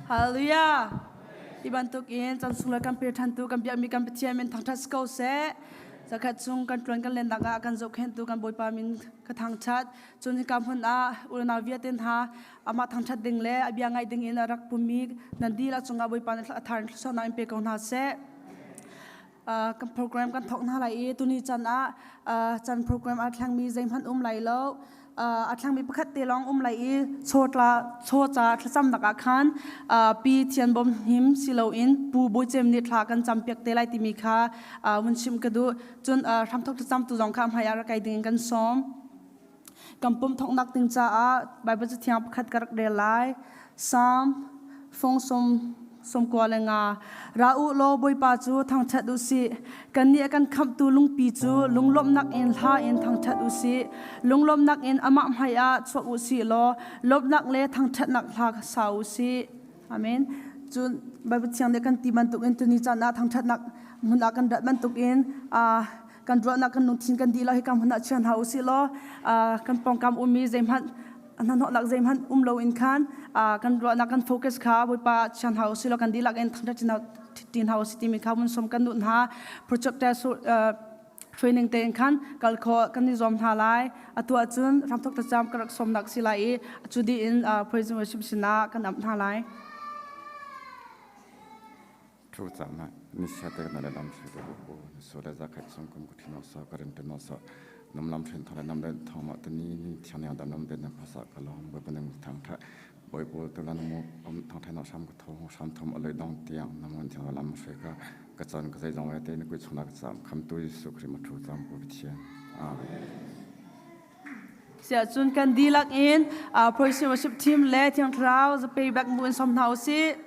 Hallelujah. Hi bantuk in chan sunglawi kan pe ṭhan tu kan biakmi kan Pathian min thangṭhat si ko seh. Zakhat chung kan ṭuan kan lennak ah kan zohkhenhtu kan Bawipa min ka thangṭhat. Cun hika hmun ah unau vialte hna amah thangṭhat ding le a bia ngaih ding in a rak pummi nan dihlak cungah Bawipa nih a thar in thluachuahnak in pe ko hna seh. Kan program kan thawk hna lai i tuni can ah can program a thlangmi zeihmanh um lai lo. A thlangmi pakhat te lawng um lai i chawtla chawca thlacamnak ah khan pi Thian Bom Hnim si loin Pu Bawi Cem nih thla kan campiak te lai timi kha vun chim ka duh. Cun hramthok thlacamtu zong kha hmai ah rak kai ding in kan sawm. Kan pum thawknak ding caah Baibal cathiang pakhat ka rak rel lai. Psalm fung sum sawmkua le nga. Ra u law Bawipa cu thangṭhat u sih. Kannih a kan khamhtu lungpi cu lunglawmhnak in hla in thangṭhat u sih. Lunglawmhnak in amah hmaiah chuak u sih law lawmhnak le thangṭhatnak hla sa u sih. Amen. Cun Baibal thiang nih kan ti bantukin tuni caan ah thangṭhatnak hmun ah kan rat bantukin kan ruahnak kan lungthin kan dihlak hi kam hmun ah chia hna u sih law kan pawngkam ummi zeihmanh hnahnawhnak zeihmanh um loin khan kan ruahnak kan focus kha Bawipa chia hna u sih law kan dihlak in thangṭhat ṭi hna u sih timi kha mun som kan duh hna. Project training tein khan kal khawh kan i zuam hna lai. Atu ahcun ramthok thlacam ka rak sawmnak si lai i cu dih in praise and worship sinah kan amh hna lai. Thu chama ni sia te na le lam thre te ko ni so le za khat song kum ko thino sa karen te no sa nam lam then thale nam le thong ma te ni ni thiang yang dam nam de na phasa ka long bo pa nang thang tha boi pol te lan mo om thang the na sam ko thong sam thom aloi dong tiang nam ngan thiang lam hre ka ka chan ka zai jong te ni kui chungna ka cham kham tu Jesu Christ ma thu cham ko pathian amen. Siah cun kan dihlak in praise and worship team le Thiang Thlarau zapei bak bu in som hna usih.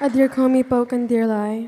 A dir khomi paoh kan dir lai.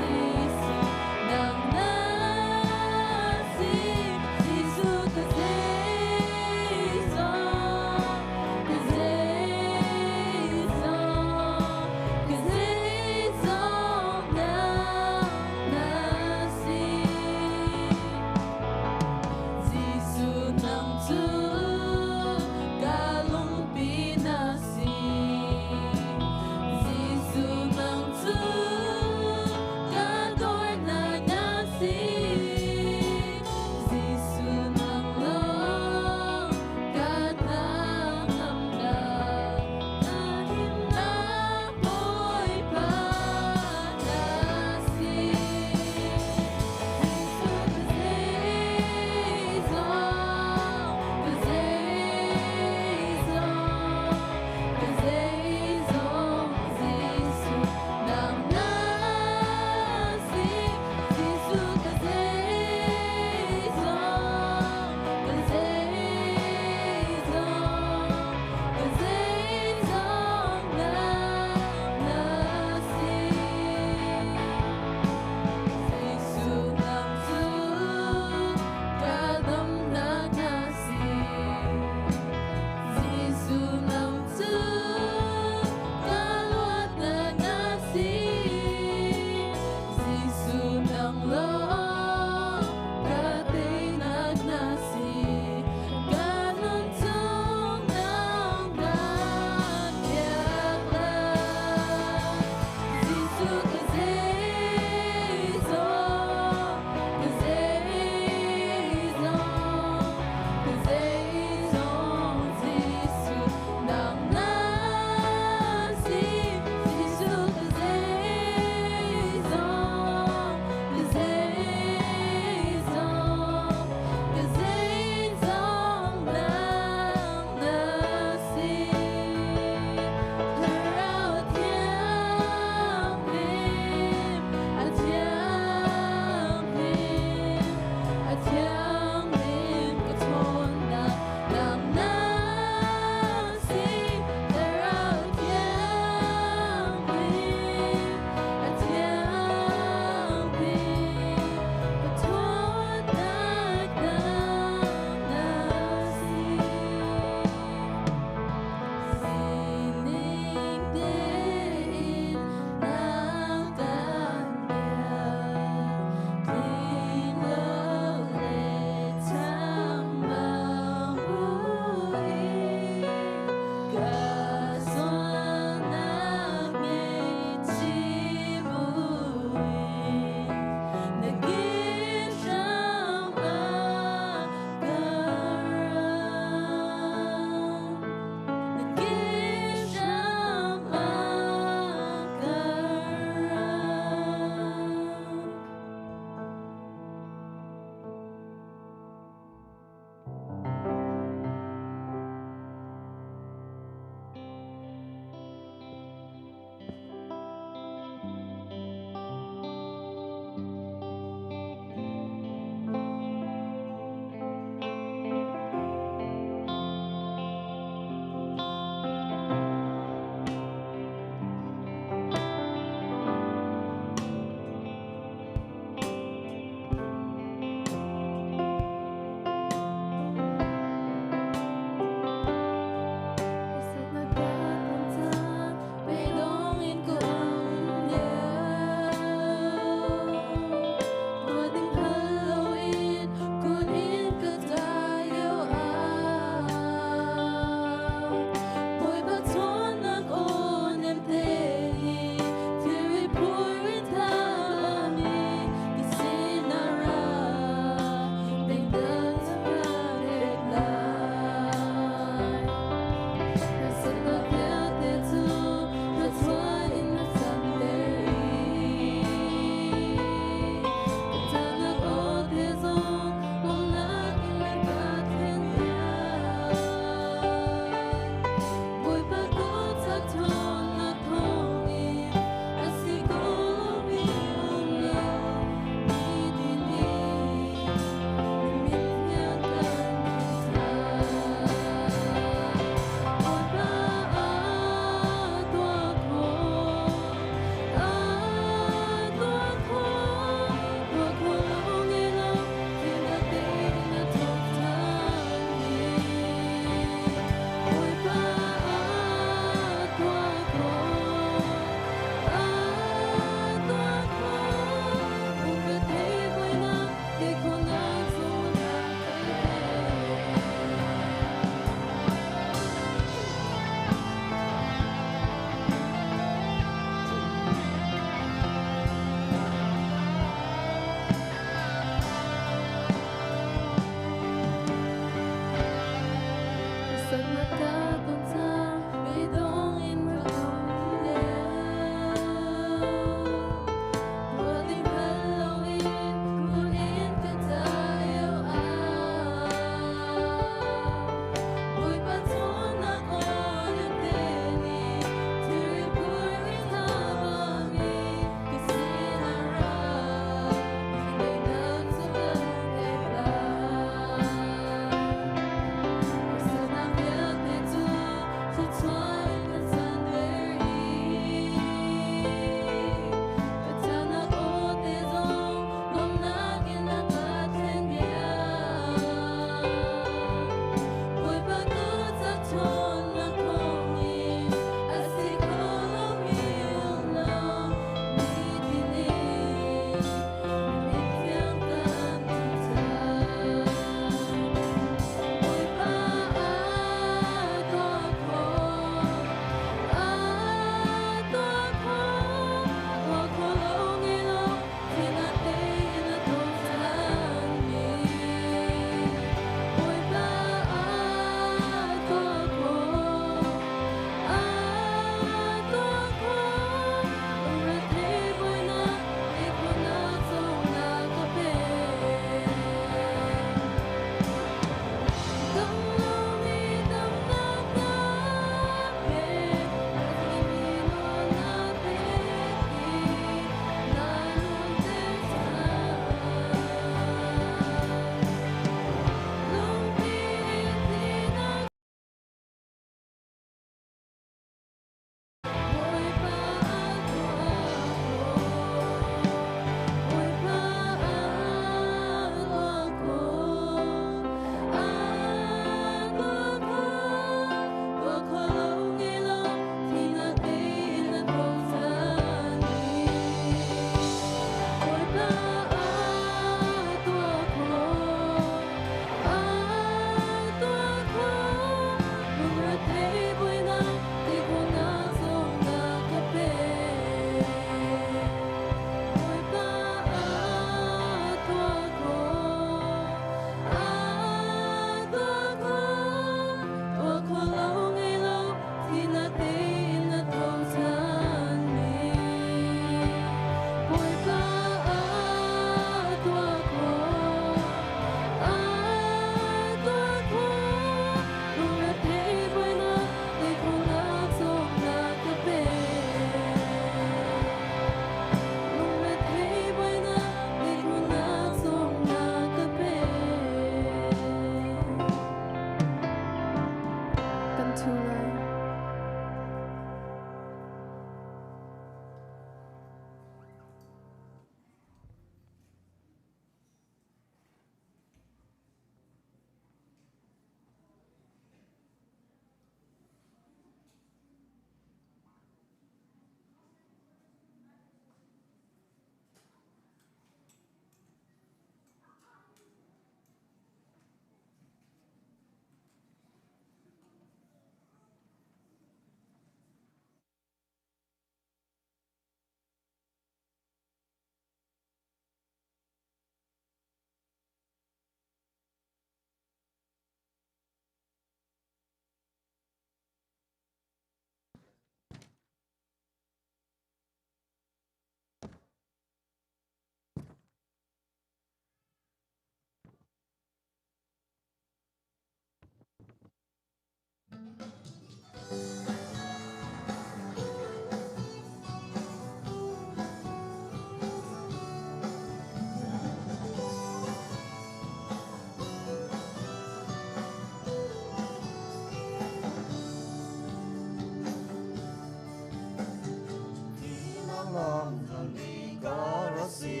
Lam zalmi ka rak si,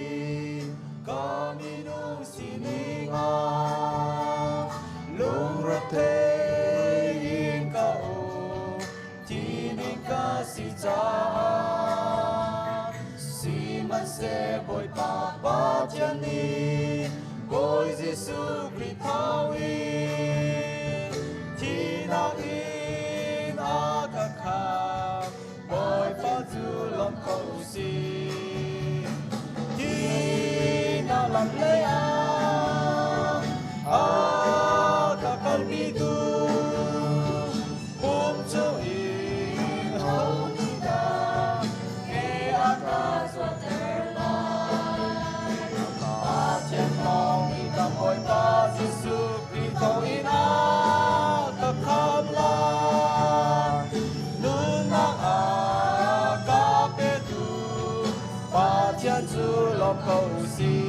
ka minung sining ah lungrethei in ka um, thining ka si caah. Sihmanhseh Bawipa Pathian nih Bawi Jesuh Khrih thawngin thihnak in a ka khamh. Bawipa cu lawm ko usih. Thihnak lam lei ah a ka kalpitu pum chung in ho nih dah ke a ka zuanter lai? Pathian lawng nih kan Bawipa Jesuh Khrih thawngin a ka khamh lai. Nunnak a ka petu Pathian cu lawm ko usih.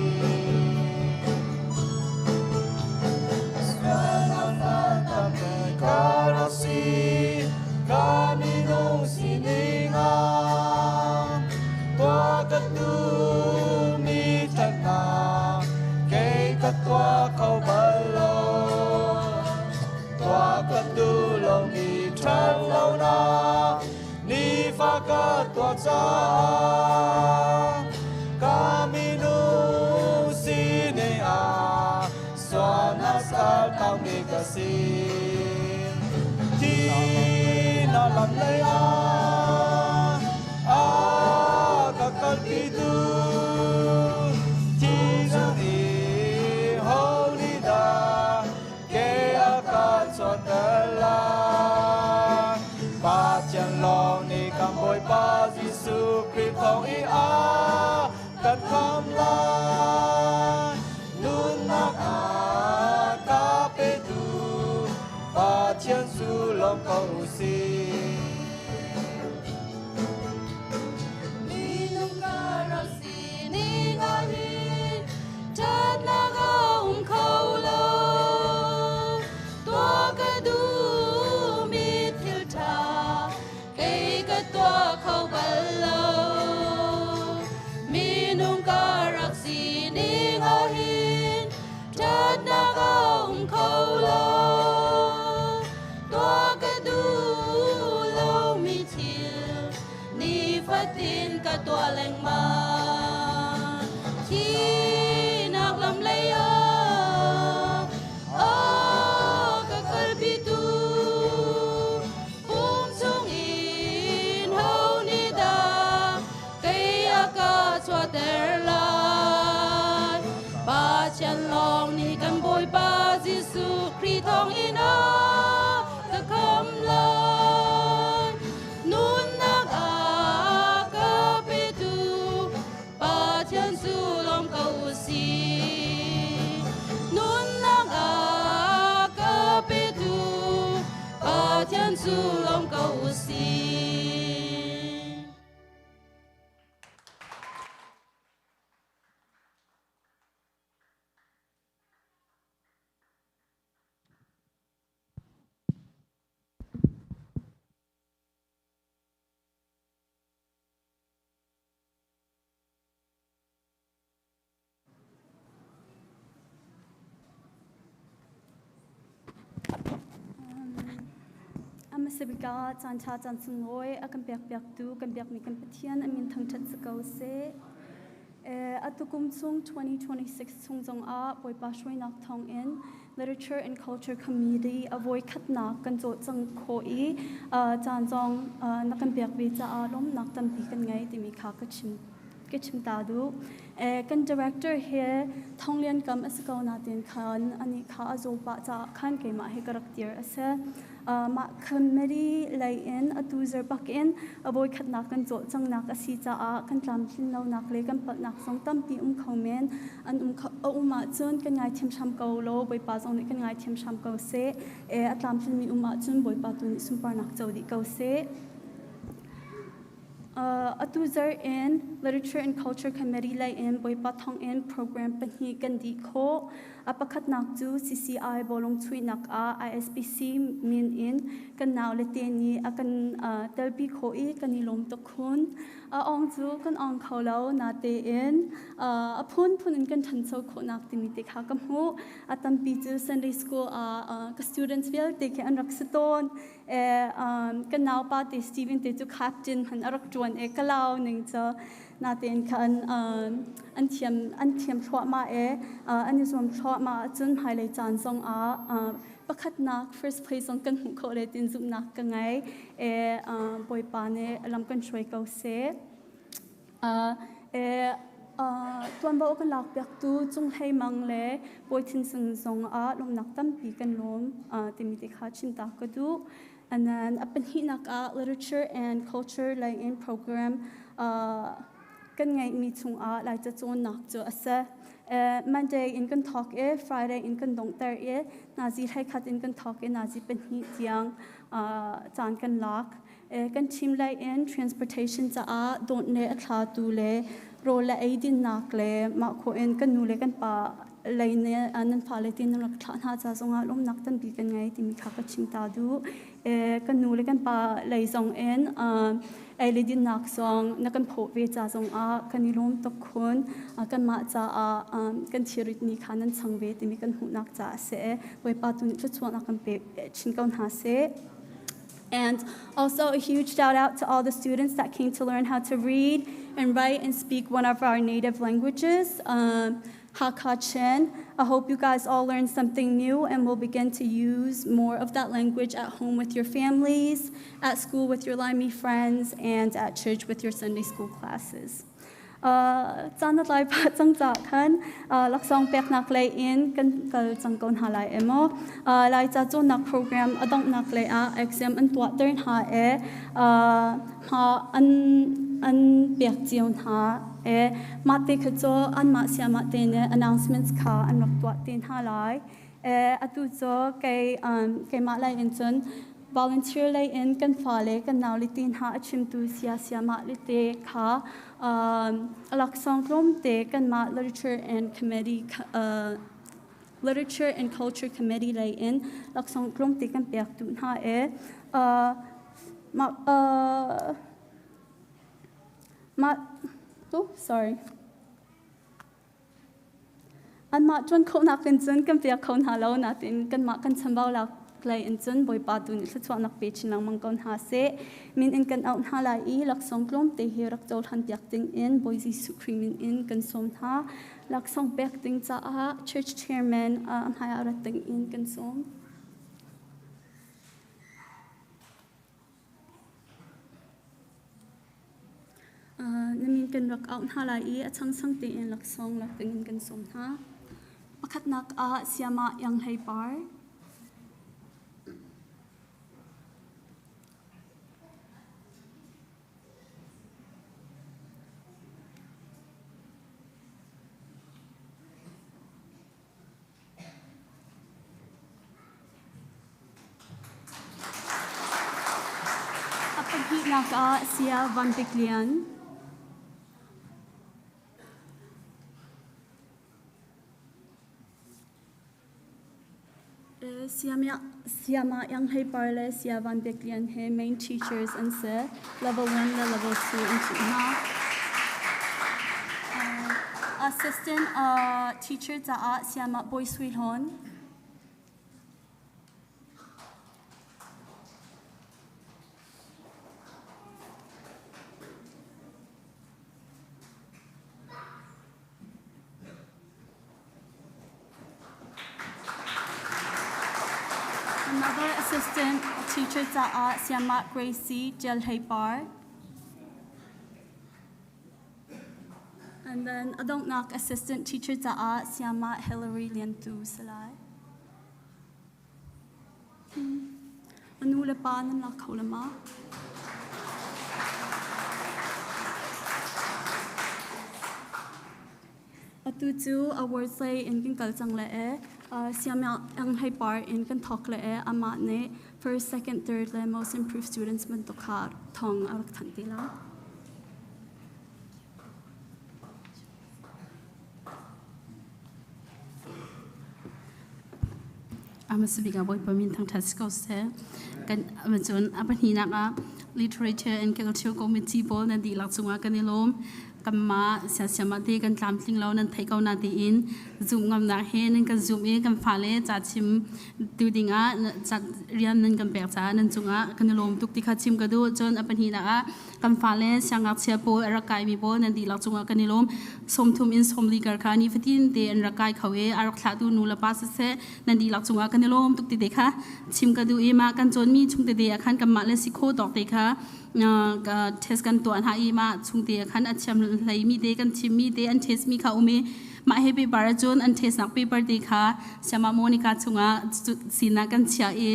Sualnak tampi ka rak si, ka minung sining ah tuah ka duhmi ṭhatnak kei ka tuah kho bal lo. Tuah ka duh lomi ṭhat lonak nifa ka tuah caah ka minung sining ah sualnak sal tangmi ka si. Thihnak lam lei ah a ka kalpitu thihnak i ho nih dah ke a ka chuahter lai? Pathian lawng nih kan Bawipa Jesuh Khrih thawng i a kan khamh lai. Nunnak a ka petu Pathian cu lawm ko usih. Minung ka rak sining ah hin ṭhatnak a um kho lo. Tuah ka duhmi thil ṭha kei ka tuah kho bal lo. Minung ka rak sining ah hin ṭhatnak a um kho lo. Tuah ka duh lomi thil nifatin ka tuah lengmang. Thihnak lam lei ah a ka kalpitu pum chungin ho nih dah kei a ka chuahter lai? Pathian lawng nih kan Bawipa Jesuh Khrih thawngin a ka khamh lai. Nunnak a ka petu Pathian cu lawm ko usih. Nunnak a ka petu Pathian cu lawm ko usih. Amasabika caan ṭha caan sunglawi a kan pekpiaktu kan biakmi kan Pathian a min thangṭhat si ko seh. Atu kum chung 2026 chung zongah Bawipa hruainak thawngin Literature and Culture Committee a voi khatnak kan cawlcang khawh i caan zong na kan pek ve caah lawmnak tampi kan ngei timi kha ka chim ka chim ta duh. Kan director he Thonglian kam a si ko natin khan ani kha a zaw pah caah khan keimah he ka rak dir a si. Mah committee lei in atu zir bak in a voikhatnak kan cawlcanghnak a si caah kan tlamtlin lonak le kan palhnak zong tampi um kho men an um a um ahcun kan ngaithiam hram ko law Bawipa zong nih kan ngaithiam hram ko seh. A tlamtlinmi um ahcun Bawipa tu nih sunparnak co dih ko seh. Atu zarh in Literature and Culture Committee lei in Bawipa thawngin program pahnih kan dih khawh. A pakhatnak cu CCI bawlung chuihnak ah ISPC min in kan naule te nih a kan telpi khawh i kan i lawm tuk khun. A ong cu kan ong kho lo natein a phunphun in kan ṭhancho khawhnak timi te kha ka hmuh. A tampi cu Sunday school ah ka students vialte khi an rak si tawn. Kan naupa te Steven te cu captain hman a rak ṭuan e ka lau ning cu natein khan an thiam an thiam thluahmah e an i zuam thluahmah ahcun hmailei caan zong ah pakhatnak first place zong kan hmuh khawh le tin zumhnak ka ngei e Bawipa nih lam kan hruai ko seh. Tuanvo kan lakpiaktu Cung Hlei Mang le Bawi Thin Sung zong ah lawmhnak tampi kan lawm timi te kha chim ta ka duh. And then a pahnihnak ah literature and culture lei in program kan ngeihmi chungah Laica cawnnak cu a si. Monday in kan thawk i Friday in kan donghter i nazi hleikhat in kan thawk i nazi pahnih tiang caan kan lak. Kan team lei in transportation caah dawt le a thlatu le rawl le eidinnak le mah khawh in kan nu le kan pa lei nih nan fale tin nan rak thlah hna ca zongah lawmnak tampi kan ngei timi kha ka chim ta duh. Kan nu le kan pa lei zong in ei le dinnak zong na kan phawh ve ca zongah kan i lawm tuk khun. Kanmah caah kan thirit ni kha nan chang ve timi kan hmuhnak caah a si. Bawipa tu nih thluachuahnak kan pe chin ko hna seh. And also a huge shout out to all the students that came to learn how to read and write and speak one of our native languages, Hakha Chin. I hope you guys all learned something new and will begin to use more of that language at home with your families, at school with your Limey friends, and at church with your Sunday school classes. Caan a tlai pah cang caah khan laksawng peknak lei in kan kal cang ko hna lai emaw. Laica cawnnak program a donghnak lei ah exam an tuahter hna i hma an pek cio hna i mah te kha cu anmah siamah te nih announcements kha an rak tuah te hna lai. Atu cu kei keimah lei in cun volunteer lei in kan fale kan naule te hna a chimtu sia siamah le te kha laksawng tlawmte kanmah literature and committee literature and culture committee lei in laksawng tlawmte kan pek duh hna i mah mah oh sorry. Anmah ṭuan khawhnak in cun kan pek kho hna lo nain kanmah kan chambau lei in cun Bawipa tu nih thluachuahnak pe chin lengmang ko hna seh. Min in kan auh hna lai i laksawng tlawmte hi rak cohlan piak ding in Bawi Jesuh Khrih min in kan sawm hna. Laksawng pek ding caah Church Chairman a hmaiah rat ding in kan sawm. Na min kan rak auh hna lai i a changchang tein laksawng lak dingin kan sawm hna. Pakhatnak ah Siamah Iang Hlei Par. A pahnihnak ah Saya Van Bik Lian. Sayama Iang Hlei Par le Saya Van Bik Lian he main teachers an si. Level 1 le level 2 an si hna. Assistant teacher caah Sayama Bawi Sui Hlawn. Another assistant teacher caah Sayama Gracie Jel Hlei Par. And then a donghnak assistant teacher caah Sayama Hillary Lian Tu si lai. A nu le pa nan lak kho le ma? Atu cu awards lei in kan kal cang le e Siamia Ang Hlei Par in kan thawk le e amah nih first, second, third le most improved students bantuk kha thawng a rak thanh te lai. Hmasabik ah Bawipa min thangṭhat si ko seh. Kan cun a pahnihnak ah Literature and Culture Committee pawl nan dihlak cungah kan i lawm. Kanmah siasiam ah te kan tlamtling lo nan theih ko na tiin zumh ngamnak he nan kan zumh i kan fale ca chim tu dingah rian nan kan pek caah nan cungah kan i lawm tuk ti kha chim ka duh. Cun a pahnihnak ah kan fale siangngakchia pawl a rak kaimi pawl nan dihlak cungah kan i lawm. 30 in 40 kar kha nifatin te an rak kai kho i a rak thlahtu nu le pa siseh nan dihlak cungah kan i lawm tuk ti te kha chim ka duh i mah kan cawnmi chung tete ah khan kanmah le si kho tawk te kha test kan tuah hna i mah chung te ah khan a thiam hleimi te kan chimmi te an test mi kha um i mah he paper ahcun an test nak paper te kha Siama Monica chungah sinak kan chiah i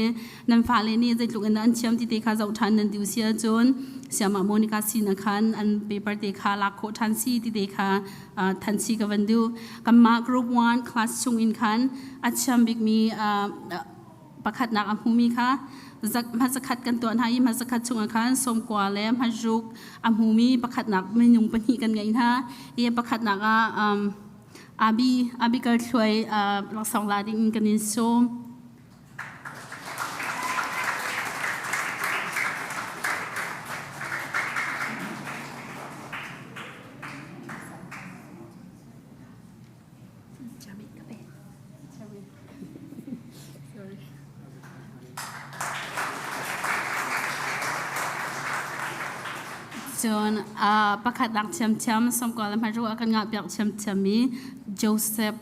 nan fale nih zeitluk in an thiam ti te kha zoh ṭhan nan duh si ahcun Siama Monica sinak khan an paper te kha lak khawh ṭhan si ti te kha than si ka van duh. Kanmah group 1 class chung in khan a thiam bikmi pakhatnak a hmumi kha hmasakhat kan tuah hna i hmasakhat chungah khan sawmkua le hmaruk a hmumi pakhatnak minung pahnih kan ngei hna i pakhatnak ah Abi Abikal Thluai laksawng la ding in kan in sawm. Cun pakhat nak thiamthiam sawmkua le hmaru a kan ngah piak thiamthiam mi Joseph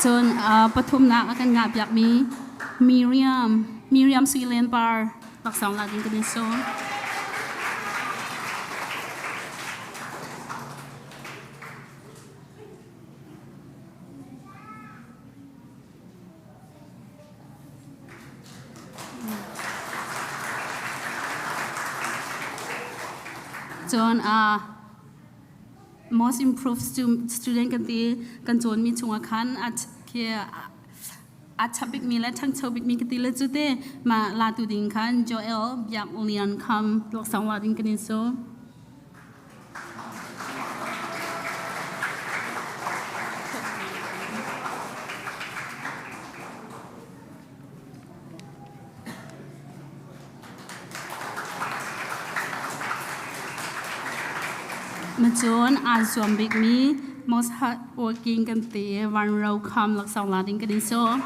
Cun pathumnak a kan ngahpiakmi Miriam, Miriam Sui Len Par laksawng la ding kan in sawm. Cun most improved student kan ti kan cawnmi chungah khan khi a chap bikmi le ṭhangcho bikmi ka ti le cu te ma latu ding khan Joel Biak Lian Kham laksawng la ding kan in sawm. Macun aa zuam bikmi most hardworking kan ti Van Ro Kham laksawng la ding kan in sawm.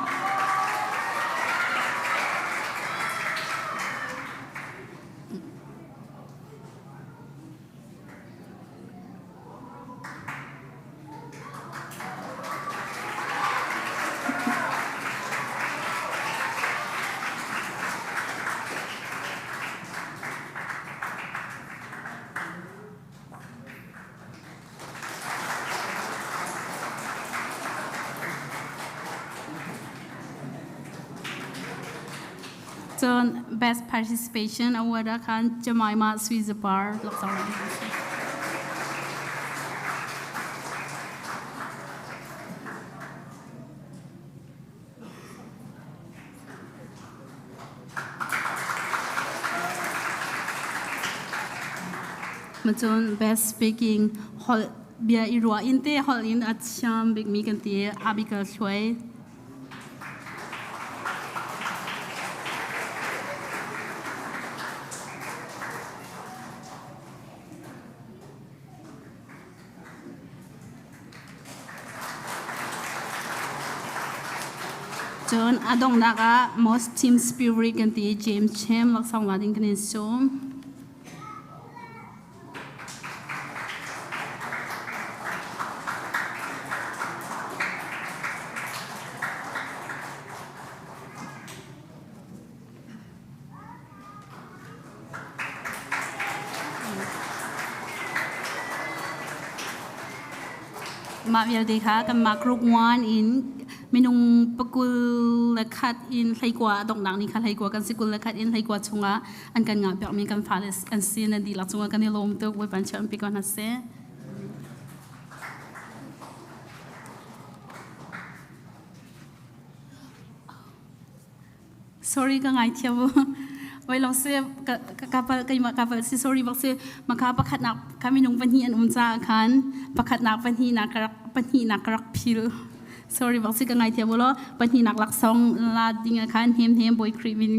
Cun Best Participation Award ah khan Jemima Sui Zapar laksawng a si. Macun best speaking holh bia i ruah in te holh in a thiam bikmi kan ti Abigail Thluai. Cun a donghnak ah Most Team Spirit kan ti James Chem laksawng la ding kan in sawm. Mah vialte kha kanmah group 1 in minung pakul le khat in hleikua donghnak ni kha hleikua kan si kul le khat in hleikua chungah an kan ngah piakmi kan fale an si nan dihlak cungah kan i lawm tuk Bawipa chiah pi ko hna seh. Sorry ka ngai thiam u. Oi lo se ka ka pal keimah ka pal si sorry bak si maka pakhatnak ka minung pahnih an um caah khan pakhatnak pahnihnak ka rak pahnihnak ka rak phil. Sorry bak si ka ngai thiam u law pahnihnak laksawng la ding ah khan hem hem Bawi Khrih min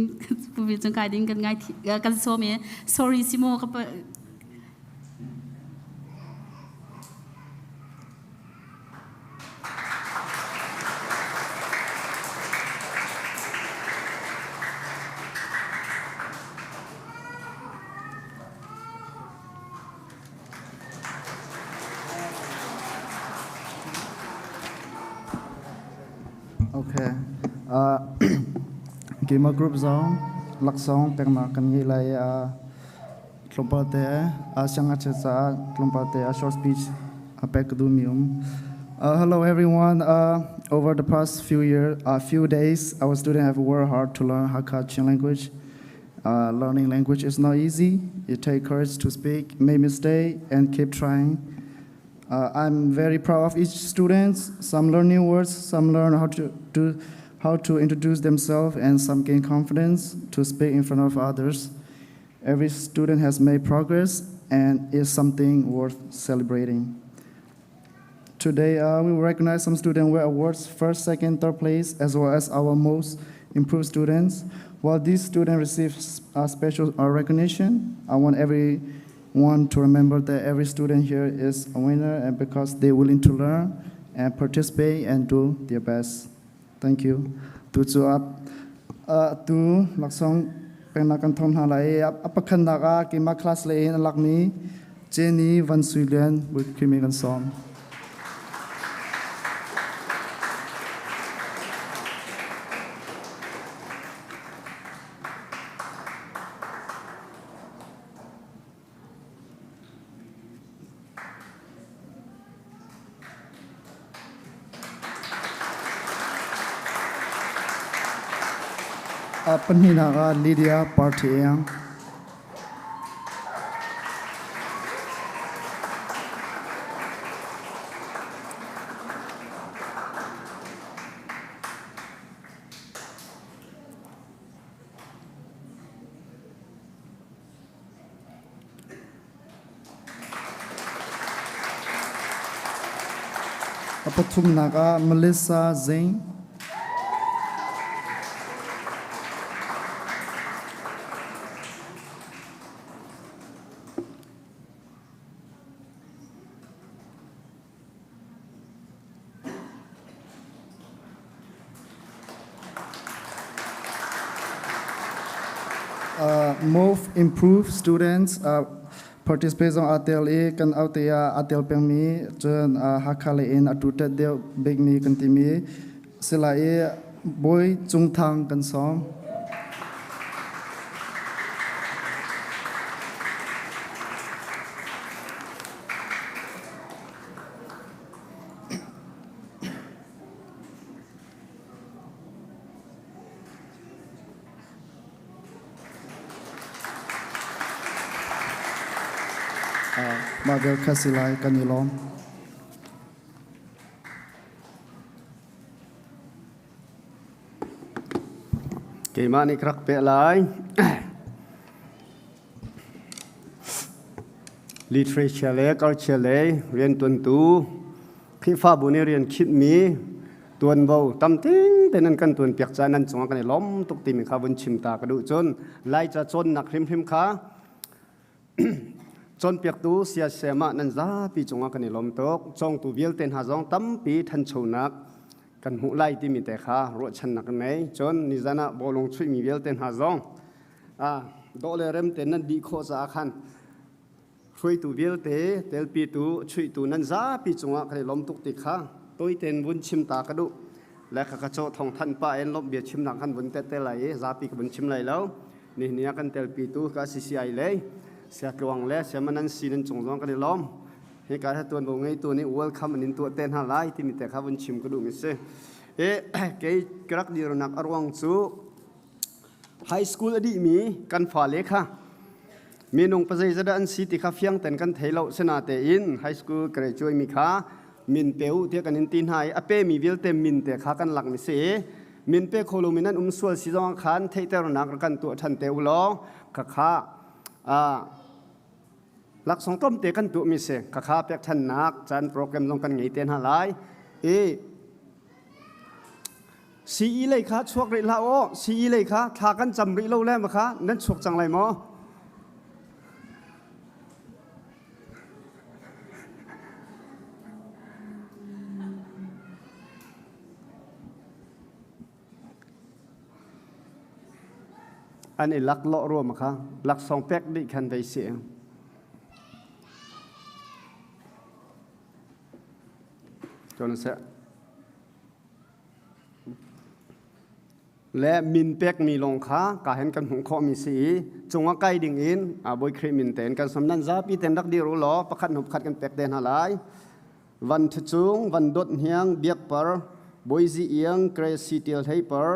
pu cung kai ding kan ngai kan sawm i sorry si mu ka Okay. Uh, keimah group zong laksawng peknak kan ngei lai. Uh, tlawmpal te uh, siangngakchia caah tlawmpal te a short speech a pek ka duhmi um. Hello everyone. Over the past few years, few days, our students have worked hard to learn Hakha Chin language. Learning language is not easy. It takes courage to speak, make mistakes, and keep trying. I'm very proud of each student. Some learn new words, some learn how to do, how to introduce themselves, and some gain confidence to speak in front of others. Every student has made progress and is something worth celebrating. Today, we will recognize some students with awards first, second, third place, as well as our most improved students. While these students receive special recognition, I want everyone to remember that every student here is a winner and because they're willing to learn and participate and do their best. Thank you. Tu cu tu laksawng peknak kan thawng hna lai i a pakhatnak ah keimah class lei in a lakmi Jenny Van Sui Lian Bawi kan sawm. Pahnihnak ah Lydia Party Eng. A pathumnak ah Melissa Zing. Move improve students participate zong aa tel i kan aute ah aa tel pengmi cun Hakha lei in a tutet deuh bikmi kan timi sila i Bawi Cung Thang kan sawm. Mah bel kha si lai kan i lawm. Keimah nih ka rak peh lai. Literature le culture lei riantuantu Khrihfabu nih rian khinhmi tuanvo tam ting tein an kan tuanpiak caah nan cungah kan i lawm tuk timi kha vun chim ta ka duh. Cun Laica cawnnak hrimhrim kha cawnpiaktu siasem ah nan zapi cungah kan i lawm tuk. Cawngtu vialte hna zong tampi ṭhanchonak kan hmuh lai timi te kha ruahchannak kan ngei. Cun nizan ah bawlung chuihmi vialte hna zong dawh le rem tein nan dih khawh caah khan hruaitu vialte telpitu chuihtu nan zapi cungah kan i lawm tuk ti kha toiten vun chim ta ka duh le ka ka caw thong than pa in lawmh bia chimnak kan vun tet te lai i zapi ka vun chim lai lo nihin ni ah kan telpitu ka CCI lei siatluang le siamanan si nan cung zong kan i lawm hi ka tuanvo ngeitu nih welcome an in tuah te hna lai timi te kha vun chim ka duh mi si e kei ka rak dirnak a ruang cu High school a dihmi kan fale kha minung pazei dah an si ti kha fiang ten kan thei lo. Sinatein high school graduate mi kha min pe u tiah kan in ti hna i a pemi vialte min te kha kan lak mi si. Min pe kho lomi nan um sual si zong khan theihternak rak kan tuah ṭhan te u law khakha laksawng tlawmte kan tuahmi si. Khakha pekṭhannak caan program zong kan ngei te hna lai. I CE lei kha chuak rih hlah aw. CE lei kha thla kan cam rih lo le ma kha nan chuak cang lai maw? An i laklawh ruam kha laksawng pek dih khan vei si. Cun seh. Le min pekmi lawng kha ka hen kan hmuh khawhmi si i cungah kai ding in Bawi Khrih min tein kan som nan zapi ten rak dir u law pakhat hnu pakhat kan pek te hna lai. Van Ṭhacung, Van Dawt Hniang, Biak Par, Bawizi Iang, Grace Tial Hlei Par,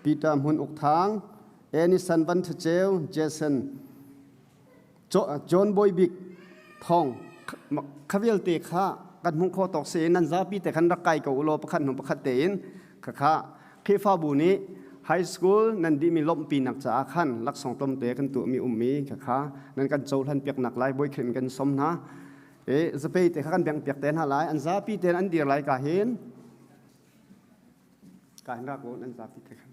Peter Hmun Uk Thang, Enison Van Ṭhaceu, Jason, John Bawi Bik Thawng, kha vialte kha kan hmuh khawh tawk si nan zapi te khan rak kai ko ulaw pakhat hnu pakhat tein khakha Khrihfabu nih high school nan dihmi lawmhpinak caah khan laksawng tlawmte kan tuahmi ummi khakha nan kan cohlan piaknak lai Bawi Khrih in kan som hna. E zapei te kha kan bengh piak te hna lai an zapi tein an dir lai ka hin ka hin rak an zapi te khan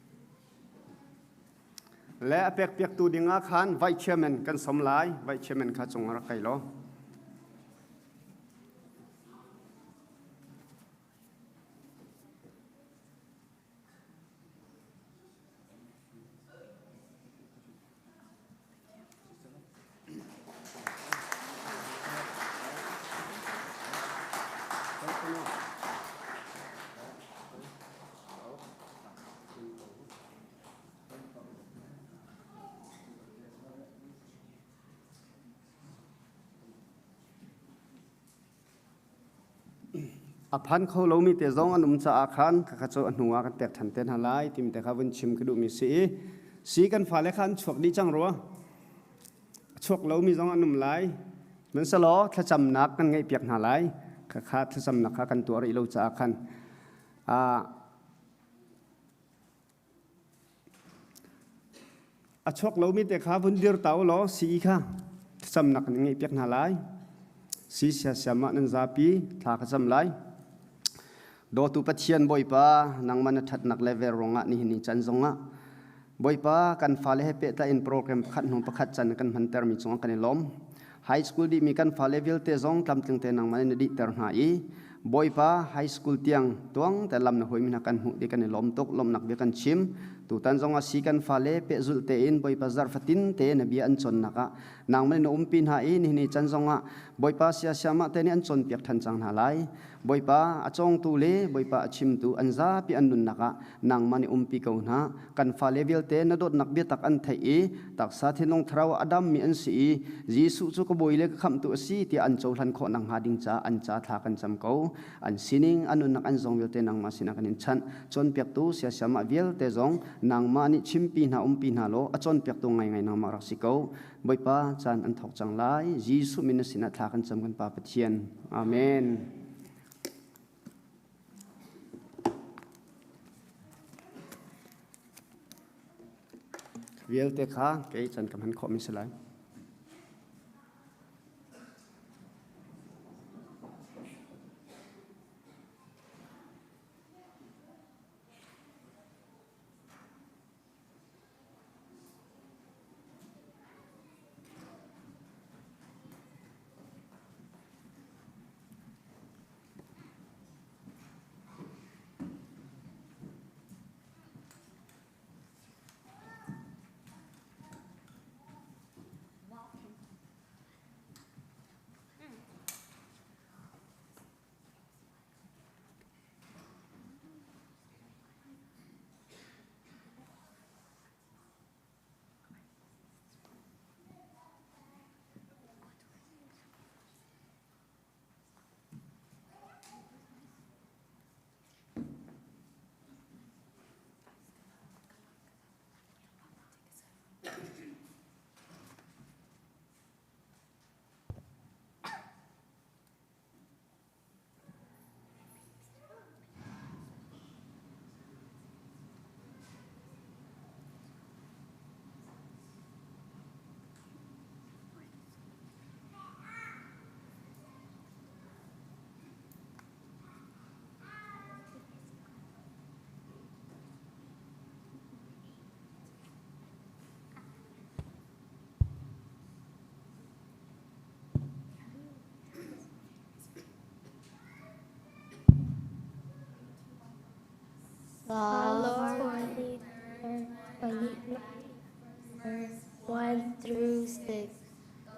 le a pek piak tu ding ah khan vice chairman kan som lai vice chairman kha cung rak kai lo. A phan kho lomi te zong an um caah khan khakha cu a hnu ah kan pek ṭhan te hna lai timi te kha vun chim ka duhmi si i si kan fale kha an chuak dih cang rua. A chuak lomi zong an um lai. Sihmanhsehlaw thlacamnak kan ngeihpiak hna lai. Khakha thlacamnak kha kan tuah rih lo caah khan A chuak lomi te kha vun dir ta u law sii kha thlacamnak nan ngeihpiak hna lai. Si siasiam ah nan zapi thla ka cam lai. Dawtu Pathian Bawipa, nangmah na ṭhatnak le vel ruangah nihin ni can zongah Bawipa kan fale he pehtlai in program pakhat hnu pakhat can kan hmantermi cungah kan i lawm. High school dihmi kan fale vialte zong tlamtling te nangmah nih na dihter hna i Bawipa high school tiang tuang te lam na huimi hna kan hmuh ti kan i lawm tuk lawmhnak bia kan chim. Tutan zong ah si kan fale pehzulh tein Bawipa zarh fatin te na bia an cawnnak ah nangmah nih na umpi hna i nihin ni can zong ah Bawipa siasiamah te nih an cawnpiak ṭhan cang hna lai. Bawipa a cawngtu le Bawipa a chimtu an zapi an nunnak ah nangmah nih umpi ko hna. Kan fale vialte na dawtnak biatak an theih i taksa thinlung thlarau a dammi an si i Jesuh cu ka bawi le ka khamhtu a si tiah an cohlan khawh nakhnga ding caah an ca thla kan cam ko. An sining, an nunnak an zong vialte nangmah sinah kan in chanh. Cawnpiaktu siasiamah vialte zong nangmah nih chimpi hna umpi hna law a cawnpiaktu ngaingai nangmah rak si ko. Bawipa caan an thawk cang lai. Jesuh min na sinah thla kan cam kan Pa Pathian. Amen. Vialte kha kei can ka hman khawhmi si lai.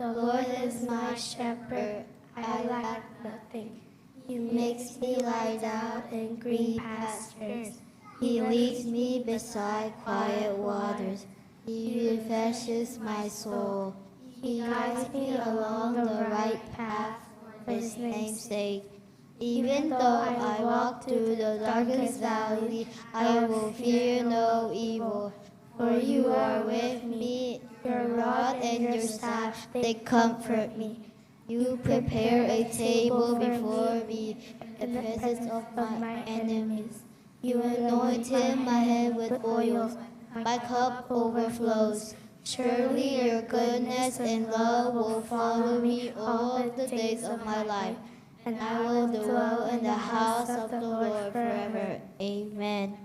The Lord is my shepherd, I lack nothing. He makes me lie down in green pastures. He leads me beside quiet waters. He refreshes my soul. He guides me along the right path for his name's sake. Even though I walk through the darkest valley, I will fear no evil. For you are with me, your rod and your staff, they comfort me. You prepare a table before me in the presence of my enemies. You anointed my head with oil, my cup overflows. Surely your goodness and love will follow me all the days of my life, and I will dwell in the house of the Lord forever. Amen.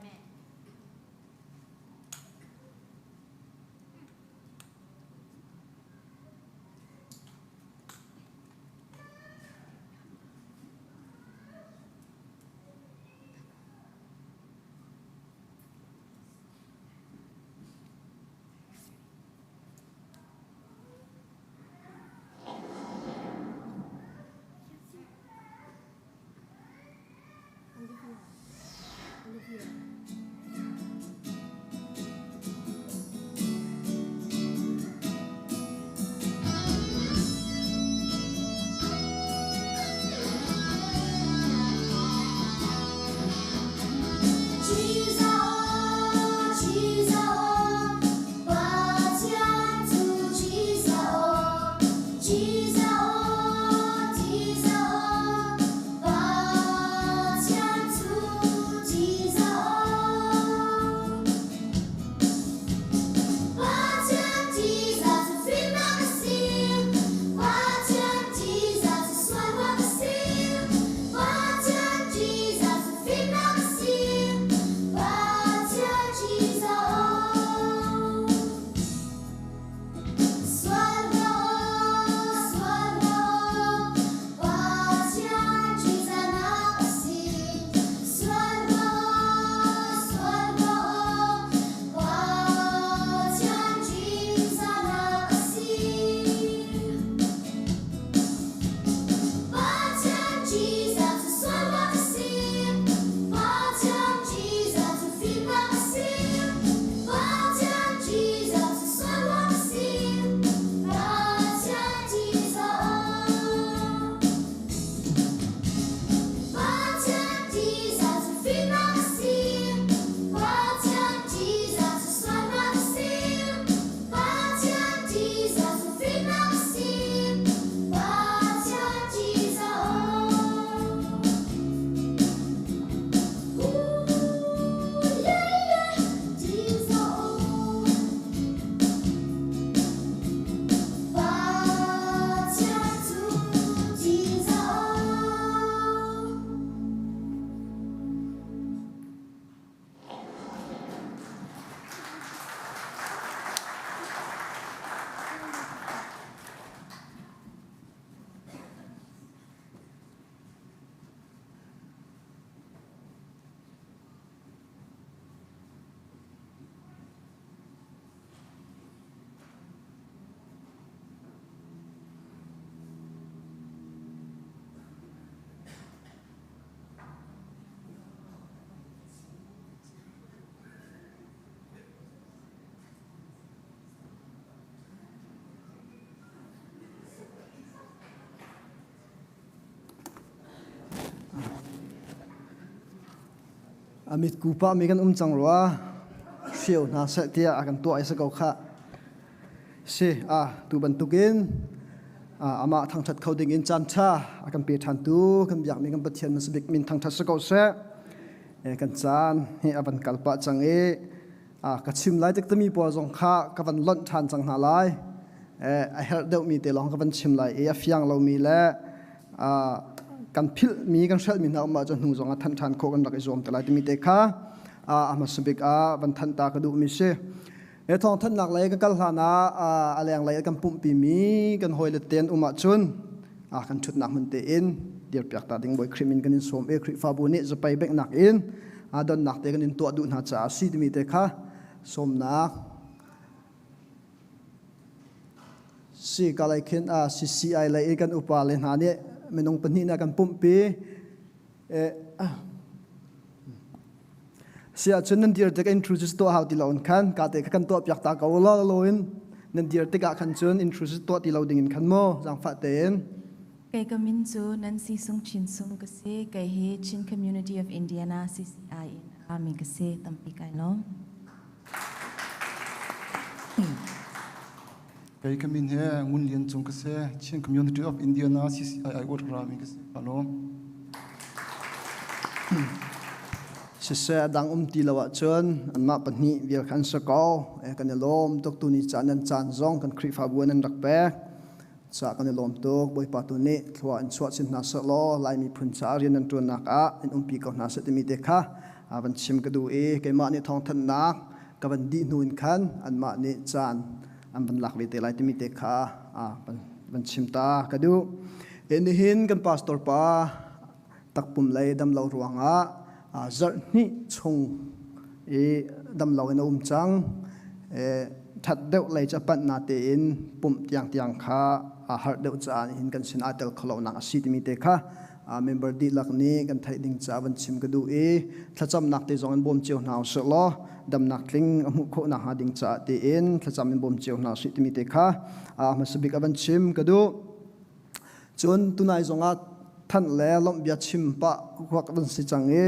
A mitku pah mi kan um cang rua hrio hna seh tiah a kan tuah i si ko khah. Si a tu bantukin amah thangṭhat kho ding in caan ṭha a kan pe ṭhan tu kan biakmi kan Pathian masabik min thangṭhat si ko seh. Kan caan hi a van kal pah cang i ka chim lai tik tami pawl zong kha ka van lonh ṭhan cang hna lai. A herh deuhmi te lawng ka van chim lai i a fiang lomi le kan philhmi kan hrelhmi hna um ahcun hnu zong ah thanh ṭhan khawh kan rak i zuam te lai timi te kha a hmasa bik ah van thanh ta ka duhmi si. He thawng thanhnak lei ka kal hlan ah a lenglei kan pumhpi mi kan hawile te an um ahcun kan ṭhutnak hmun tein dirpiak ta ding Bawi Khrih min kan in sawm i Khrihfabu nih zapei benghnak in donnak te kan in tuah duh hna caah si timi te kha sawmnak. Si ka lei khin a CCI lei i kan upa le hna nih minung pahnih na kan pumhpi. Si ahcun nan dir tik introduce tuah hau ti lo in khan ka te kha kan tuah piak ta ko lo lo in nan dir tikah khan cun introduce tuah ti lo ding in khan mu zaangfah tein. Kei ka min cu Nancy Sung Chin Sung ka si. Kei hi Chin Community of Indiana CCI in a rami ka si. Tampi kai lawm. Kei ka min he Ngun Lian Cung ka si. Chin Community of Indiana CCI ai ur rami ka si. Ka lawm. Siseh a dang um ti lo ahcun anmah pahnih vial kha an si ko. Kan i lawm tuk tu ni caan nan caan zong kan Khrihfabu nan rak pek. Ca kan i lawm tuk. Bawipa tu nih thlua in chuah chin hna seh law Lai miphun caah rian nan ṭuannak ah in umpi ko hna seh timi te kha van chim ka duh i keimah nih thawngthanhnak ka van dih hnu in khan anmah nih caan an van lak ve te lai timi te kha van chim ta ka duh. Nihin kan pastor pa takpum lei damlo ruangah zarh hnih chung i damlo in a um cang. Ṭhat deuh lei cu a panh na tein pumh tiangtiang kha aa harh deuh caah nihin kan sin aa tel kholonak a si timi te kha member dihlak nih kan theih ding caah van chim ka duh i thlacamnak te zong in bawm cio hna usih law damnak tling a hmuh khawh nakhnga ding caah tiin thlacam in bawm cio hna usih timi te kha hmasa bik a van chim ka duh. Cun tunai zongah thanh le lawmhbia chim pah huak an si cang i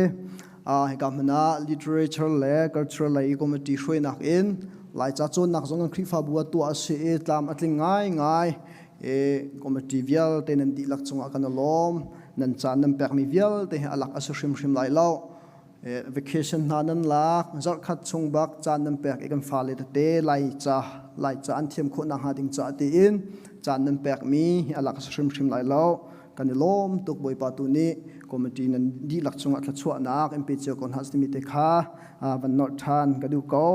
hika hmun ah literature le cultural lei committee hruainak in Laica cawnnak zong kan Khrihfabu ah tuah a si i tlam a tling ngaingai. I committee vialte nan dihlak cungah kan i lawm. Nan caan nan pekmi vialte hi a lak a si hrimhrim lai lo. Vacation hna nan lak, zarhkhat chung bak caan nan pek i kan fale tete Laica Laica an thiam khawh nakhnga ding caah tiin caan nan pekmi hi a lak a si hrimhrim lai lo. Kan i lawm tuk. Bawipa tu nih committee nan dihlak cungah thluachuahnak in pe cio ko hna timi te kha van nolh ṭhan ka duh ko.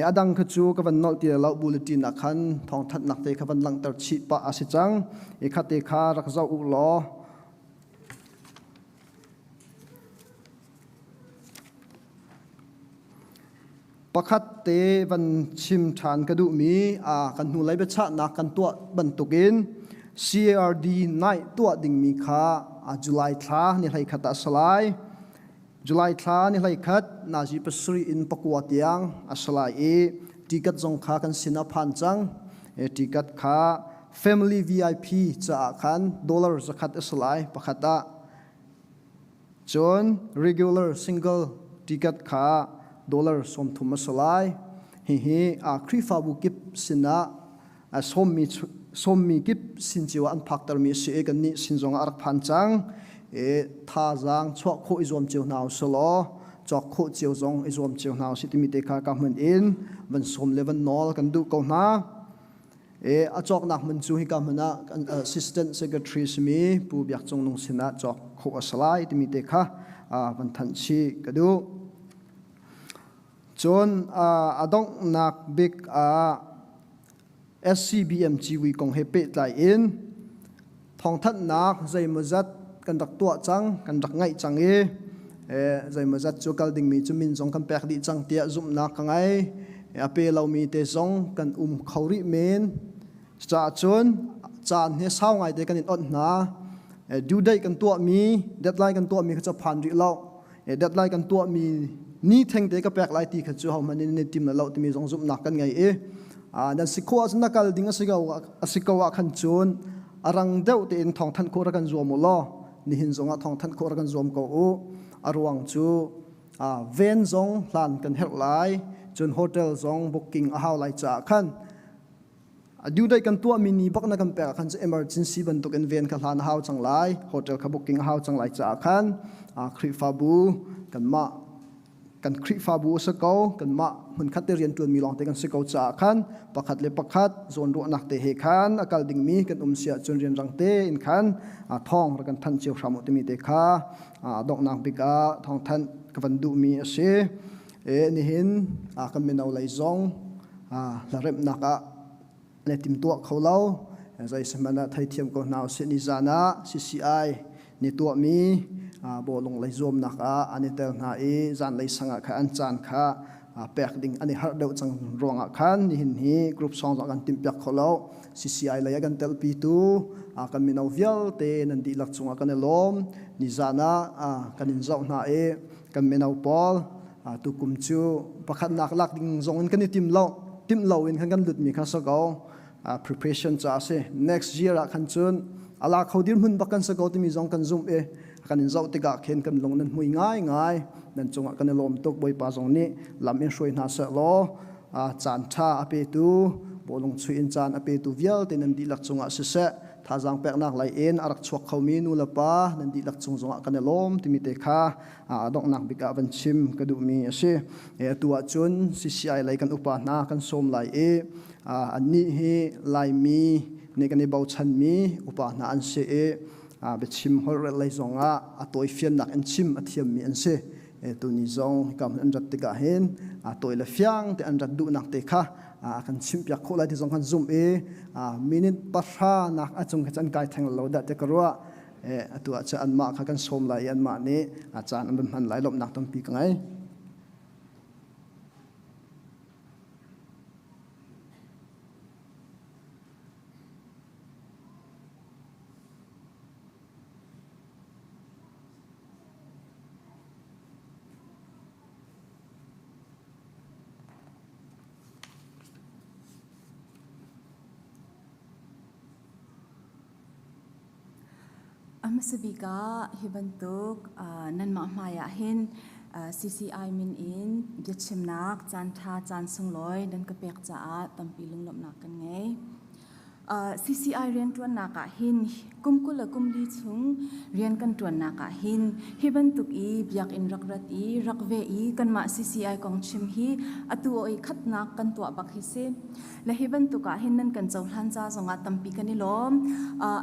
A dang kha cu ka van nolh ti lo. Bulletin ah khan thawngthanhnak te kha van langhter chih pah a si cang i kha te kha rak zoh u law. Pakhat te van chim ṭhan ka duhmi kan hnulei biachahnak kan tuah bantukin CARD night tuah dingmi kha July thla ni 11 ah a si lai. July thla ni 11 nazi 7 in 9 tiang a si lai i ticket zong kha kan sin a phan cang. Ticket kha family VIP caah khan dollar 100 a si lai pakhat ah. Cun regular single ticket kha dollar 30 a si lai. Hihi Khrihfabu kip sinah sawmmi kip sin cio ah an phaktermi a si i kannih sin zongah a rak phan cang. I thazaang chuah khawh i zuam cio hna usih law cawk khawh cio zong i zuam cio hna usih timi te kha ka hmun in van sawm le van nawl kan duh ko hna. A cawknak hmun cu hika hmun ah assistant secretary simi Pu Biak Cung Nung sinah cawk khawh a si lai timi te kha van thanh chih ka duh. Cun a donghnak bik ah SCBM civui kong he pehtlai in thawngthanhnak zeimawzat kan rak tuah cang, kan rak ngaih cang i zeimawzat cu kal dingmi cu min zong kan pek dih cang tiah zumhnak ka ngei. A pe lomi te zong kan um kho rih men. Cucaah cun caan hi sau ngaite kan in onh hna. Due date kan tuahmi, deadline kan tuahmi kha cu phan rih lo. Deadline kan tuahmi ni thengte ka pek lai ti kha cu hohmanh nih nan tim lo timi zong zumhnak kan ngei i nan si khawh ahcun na kal ding a si ko ah khan cun a rang deuh tein thawngthanh khawh rak kan zuam u law nihin zongah thawngthanh khawh rak kan zuam ko u. A ruang cu ven zong hlan kan herh lai, cun hotel zong booking a hau lai caah khan a due date kan tuahmi ni bak na kan pek ah khan cu emergency bantuk in ven kha hlan a hau cang lai, hotel kha booking a hau cang lai caah khan Khrihfabu kanmah kan Khrihfabu a si ko, kanmah hmunkhat te rianṭuanmi lawngte kan si ko caah khan pakhat le pakhat zawnruahnak te he khan a kal dingmi kan um si ahcun rianrang tein khan thawng rak kan thanh cio hram u timi te kha donghnak bik ah thawngthanh ka van duhmi a si. Nihin kan mino lei zong hlaremhnak ah ne timtuah kho lo. Zeisihmanh ah theithiam ko hna usih. Nizan ah CCI ni tuahmi bawlung lei zuamnak ah an i tel hna i zanlei sang ah kha an caan kha pek ding an i harh deuh cang ruangah khan nihin hi group song zong kan timh piak kho lo. CCI lei a kan telpi tu kan mino vialte nan dihlak cungah kan i lawm. Nizan ah kan in zoh hna i kan mino pawl tukum cu pakhatnak lak ding zong in kan i tim lo, timh lo in khan kan lut mi kha si ko. Preparation ca a si. Next year ah khan cun ala kho dirhmun bak kan si ko timi zong kan zumh i kan in zoh tikah khin kan lung nan hmui ngai ngai. Nan cungah kan i lawm tuk. Bawipa zong nih lam in hruai hna seh law caan ṭha a petu, bawlung chuih in caan a petu vialte nan dihlak cungah siseh, thazaang peknak lei in a rak chuak khomi nu le pa nan dihlak cung zongah kan i lawm timi te kha a donghnak bik ah van chim ka duhmi a si. Atu ah cun CCI lei kan upa hna kan sawm lai i annih hi Laimi nih kan i bochanmi upa hna an si i biachim holhrel lei zongah a tawifiannak in chim a thiammi an si. Tuni zong hika hmun an rat tikah hin tawi le fiang te an rat duhnak te kha kan chimpiak khawh lai ti zong kan zumh i minute 10 nak a cung kha an kai theng lo dah ti ka ruah. Atu ah cun anmah kha kan sawm lai i anmah nih caan an van hman lai. Lawmhnak tampi ka ngei. A hmasa bik ah hi bantuk nanmah hmai ah hin CCI min in biachimnak caanṭha caan sunglawi nan ka pek caah tampi lunglawmhnak kan ngei. CCI rianṭuannak ah hin kum 20 le kum li chung rian kan ṭuannak ah hin hi bantuk i biakinn rak rat i rak ve i kanmah CCI kong chim hi atu oi khatnak kan tuah bak hi si. Le hi bantuk ah hin nan kan cohlan ca zongah tampi kan i lawm.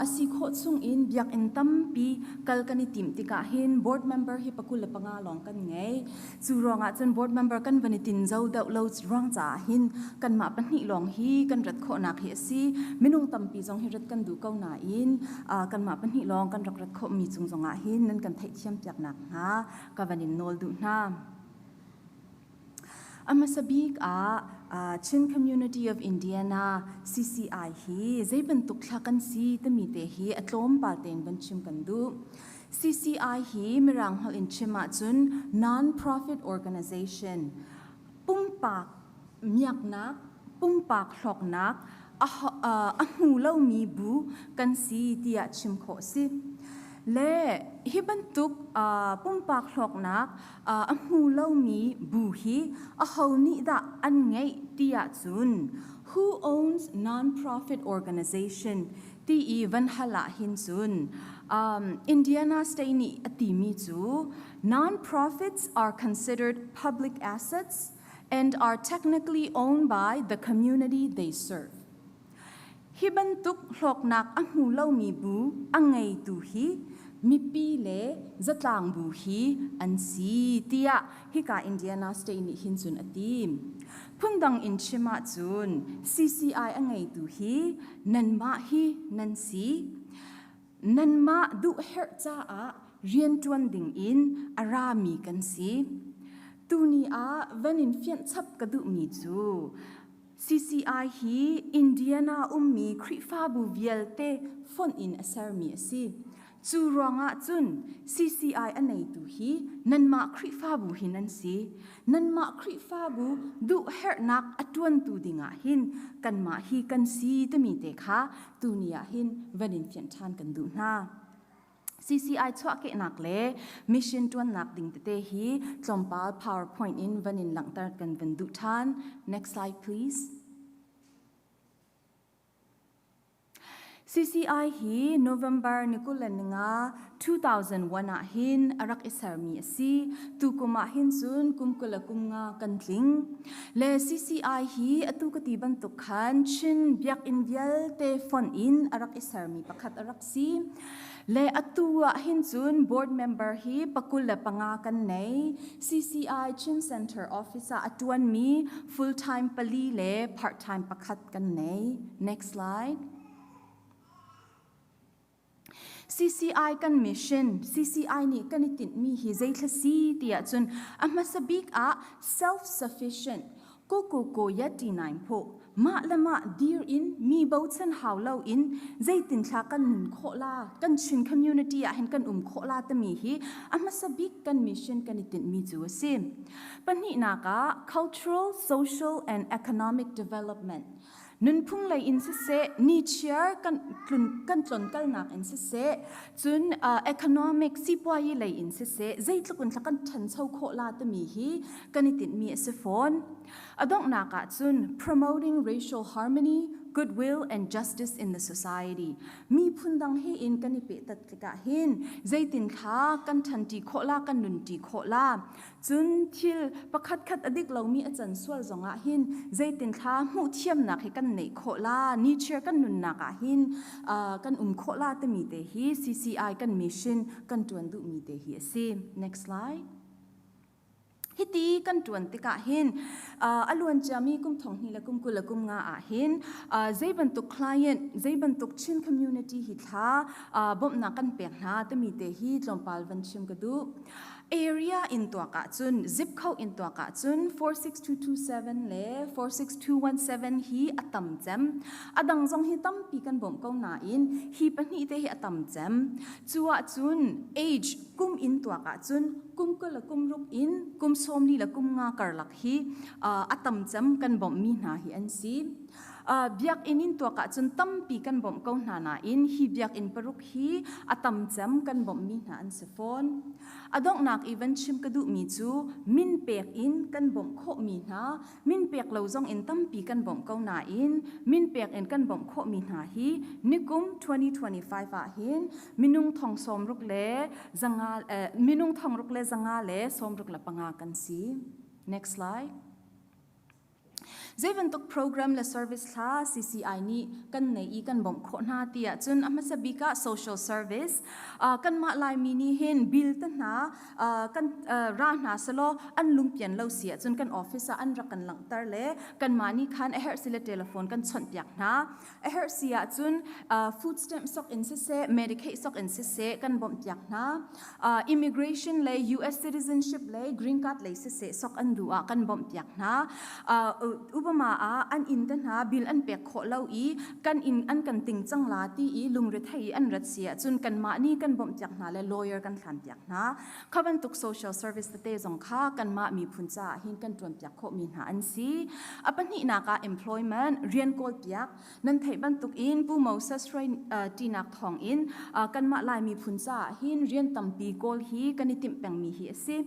A si khawh chung in biakinn tampi kal kan i timh tikah hin board member hi 25 lawng kan ngei. Cu ruangah cun board member kan van i tinzo deuh lo ruang caah hin kanmah pahnih lawng hi kan rat khawhnak hi a si. Minung tampi zong hi rat kan duh ko nain kanmah pahnih lawng kan rak rat khawhmi cung zongah hin nan kan theihthiam piaknak hnga ka van in nawl duh hna. A hmasa bik ah Chin Community of Indiana CCI hi zei bantuk thla kan si timi te hi a tlawmpal tein van chim kan duh. CCI hi Mirang holh in chim ahcun non-profit organization, pumpak miaknak, pumpak hlawknak a hmu lomi bu kan si tiah chim khawh a si. Le hi bantuk pumpak hlawknak a hmu lomi bu hi aho nih dah an ngeih ti ahcun who owns non-profit organization ti i van hal ah hin cun Indiana State nih a timi cu non-profits are considered public assets and are technically owned by the community they serve. Hi bantuk hlawknak a hmu lomi bu a ngeitu hi mipi le zatlang bu hi an si tiah hika Indiana State nih hin cun a ti. Phundang in chim ahcun CCI a ngeitu hi nanmah hi nan si. Nanmah duhherh caah rianṭuan dingin a rami kan si. Tuni ah van in fianh chap ka duhmi cu CCI hi Indiana ummi Khrihfabu vialte fonh in a sermi a si. Cu ruangah cun CCI a neitu hi nanmah Khrihfabu hi nan si. Nanmah Khrihfabu duhherhnak a ṭuantu dingah hin kanmah hi kan si timi te kha tuni ah hin van in fianh ṭhan kan duh hna. CCI chuahkehnak le mission ṭuannak ding tete hi tlawmpal PowerPoint in van in langhter kan van duh ṭhan. Next slide please. CCI hi November ni 25, 2001 ah hin a rak i sermi a si. Tukum ah hin cun kum 25 kan tling. Le CCI hi atu ka ti bantuk khan Chin biakinn vialte fonh in a rak i sermi pakhat a rak si. Le atu ah hin cun board member hi 25 kan nei. CCI Chin Center Office ah a ṭuanmi full time pali le part time pakhat kan nei. Next slide. CCI kan mission, CCI nih kan i tinhmi hi zeithla si ti ahcun a hmasa bik ah self-sufficient, koko yati nain phaw, mah le mah dir in mi bochan hau lo in zeitin thla kan nun khawh la, kan Chin community ah hin kan um khawh la timi hi a hmasa bik kan mission kan i tinhmi cu a si. Pahnihnak ah cultural, social and economic development. Nunphung lei in siseh, nichiar kan tlun kan tlonkalnak in siseh, cun economic sipuayi lei in siseh, zeitluk in thla kan ṭhancho khawh la timi hi kan i tinhmi a si fawn. A donghnak ah cun promoting racial harmony, goodwill and justice in the society. Miphun dang he in kan i pehtat tikah hin zeitin thla kan ṭhanṭi khawh la, kan nunṭi khawh la. Cun thil pakhatkhat a dik lomi a can sual zongah hin zeitin thla hmuh thiamnak hi kan neih khawh la, nichiar kan nunnak ah hin kan um khawh la timi te hi CCI kan mission kan ṭuan duhmi te hi a si. Next slide. Hiti kan ṭuan tikah hin a luan ciami kum thong hnih le kum 20 le kum nga ah hin zei bantuk client, zei bantuk Chin community hi thla bawmhnak kan pek hna timi te hi tlawmpal van chim ka duh. Area in tuak ahcun, zip code in tuak ahcun 46227 le 46217 hi a tam cem. A dang zong hi tampi kan bawmh ko nain hi pahnih te hi a tam cem. Cu ahcun age kum in tuak ahcun kum 20 le kum ruk in kum 40 le kum nga karlak hi a tam cem kan bawmhmi hna hi an si. Biakinn in tuak ahcun tampi kan bawmh ko hna nain hi biakinn paruk hi a tam cem kan bawmhmi hna an si fawn. A donghnak i van chim ka duhmi cu min pek in kan bawmh khawhmi hna, min pek lo zong in tampi kan bawmh ko nain min pek in kan bawmh khawhmi hna hi nikum 2025 ah hin minung thong sawmruk le zanga minung thongruk le zanga le sawmruk le panga kan si. Next slide. Zei bantuk program le service thla CCI nih kan nei i kan bawmh khawh hna ti ahcun a hmasa bik ah social service kanmah Laimi nih hin bill te hna kan ra hna selaw an lungpian lo si ahcun kan office ah an rak kan langhter le kanmah nih khan a herh si le telephone kan chawnhpiak hna. A herh si ahcun food stamp sok in siseh Medicaid sok in siseh kan bawmhpiak hna. Immigration le US citizenship le green card lei siseh sok an duh ah kan bawmhpiak hna. Obama ah an inn te hna bill an pek khawh lo i kan inn an kan ting cang la ti i lungrethei i an rat si ahcun kanmah nih kan bawmhpiak hna le lawyer kan hlanpiak hna. Kha bantuk social service tete zong kha kanmah miphun caah hin kan ṭuanpiak khawhmi hna an si. A pahnihnak ah employment rian kawlpiak nan theih bantuk in Pu Moses hruai ṭinak thawng in kanmah Lai miphun caah hin rian tampi kawl hi kan i timh pengmi hi a si.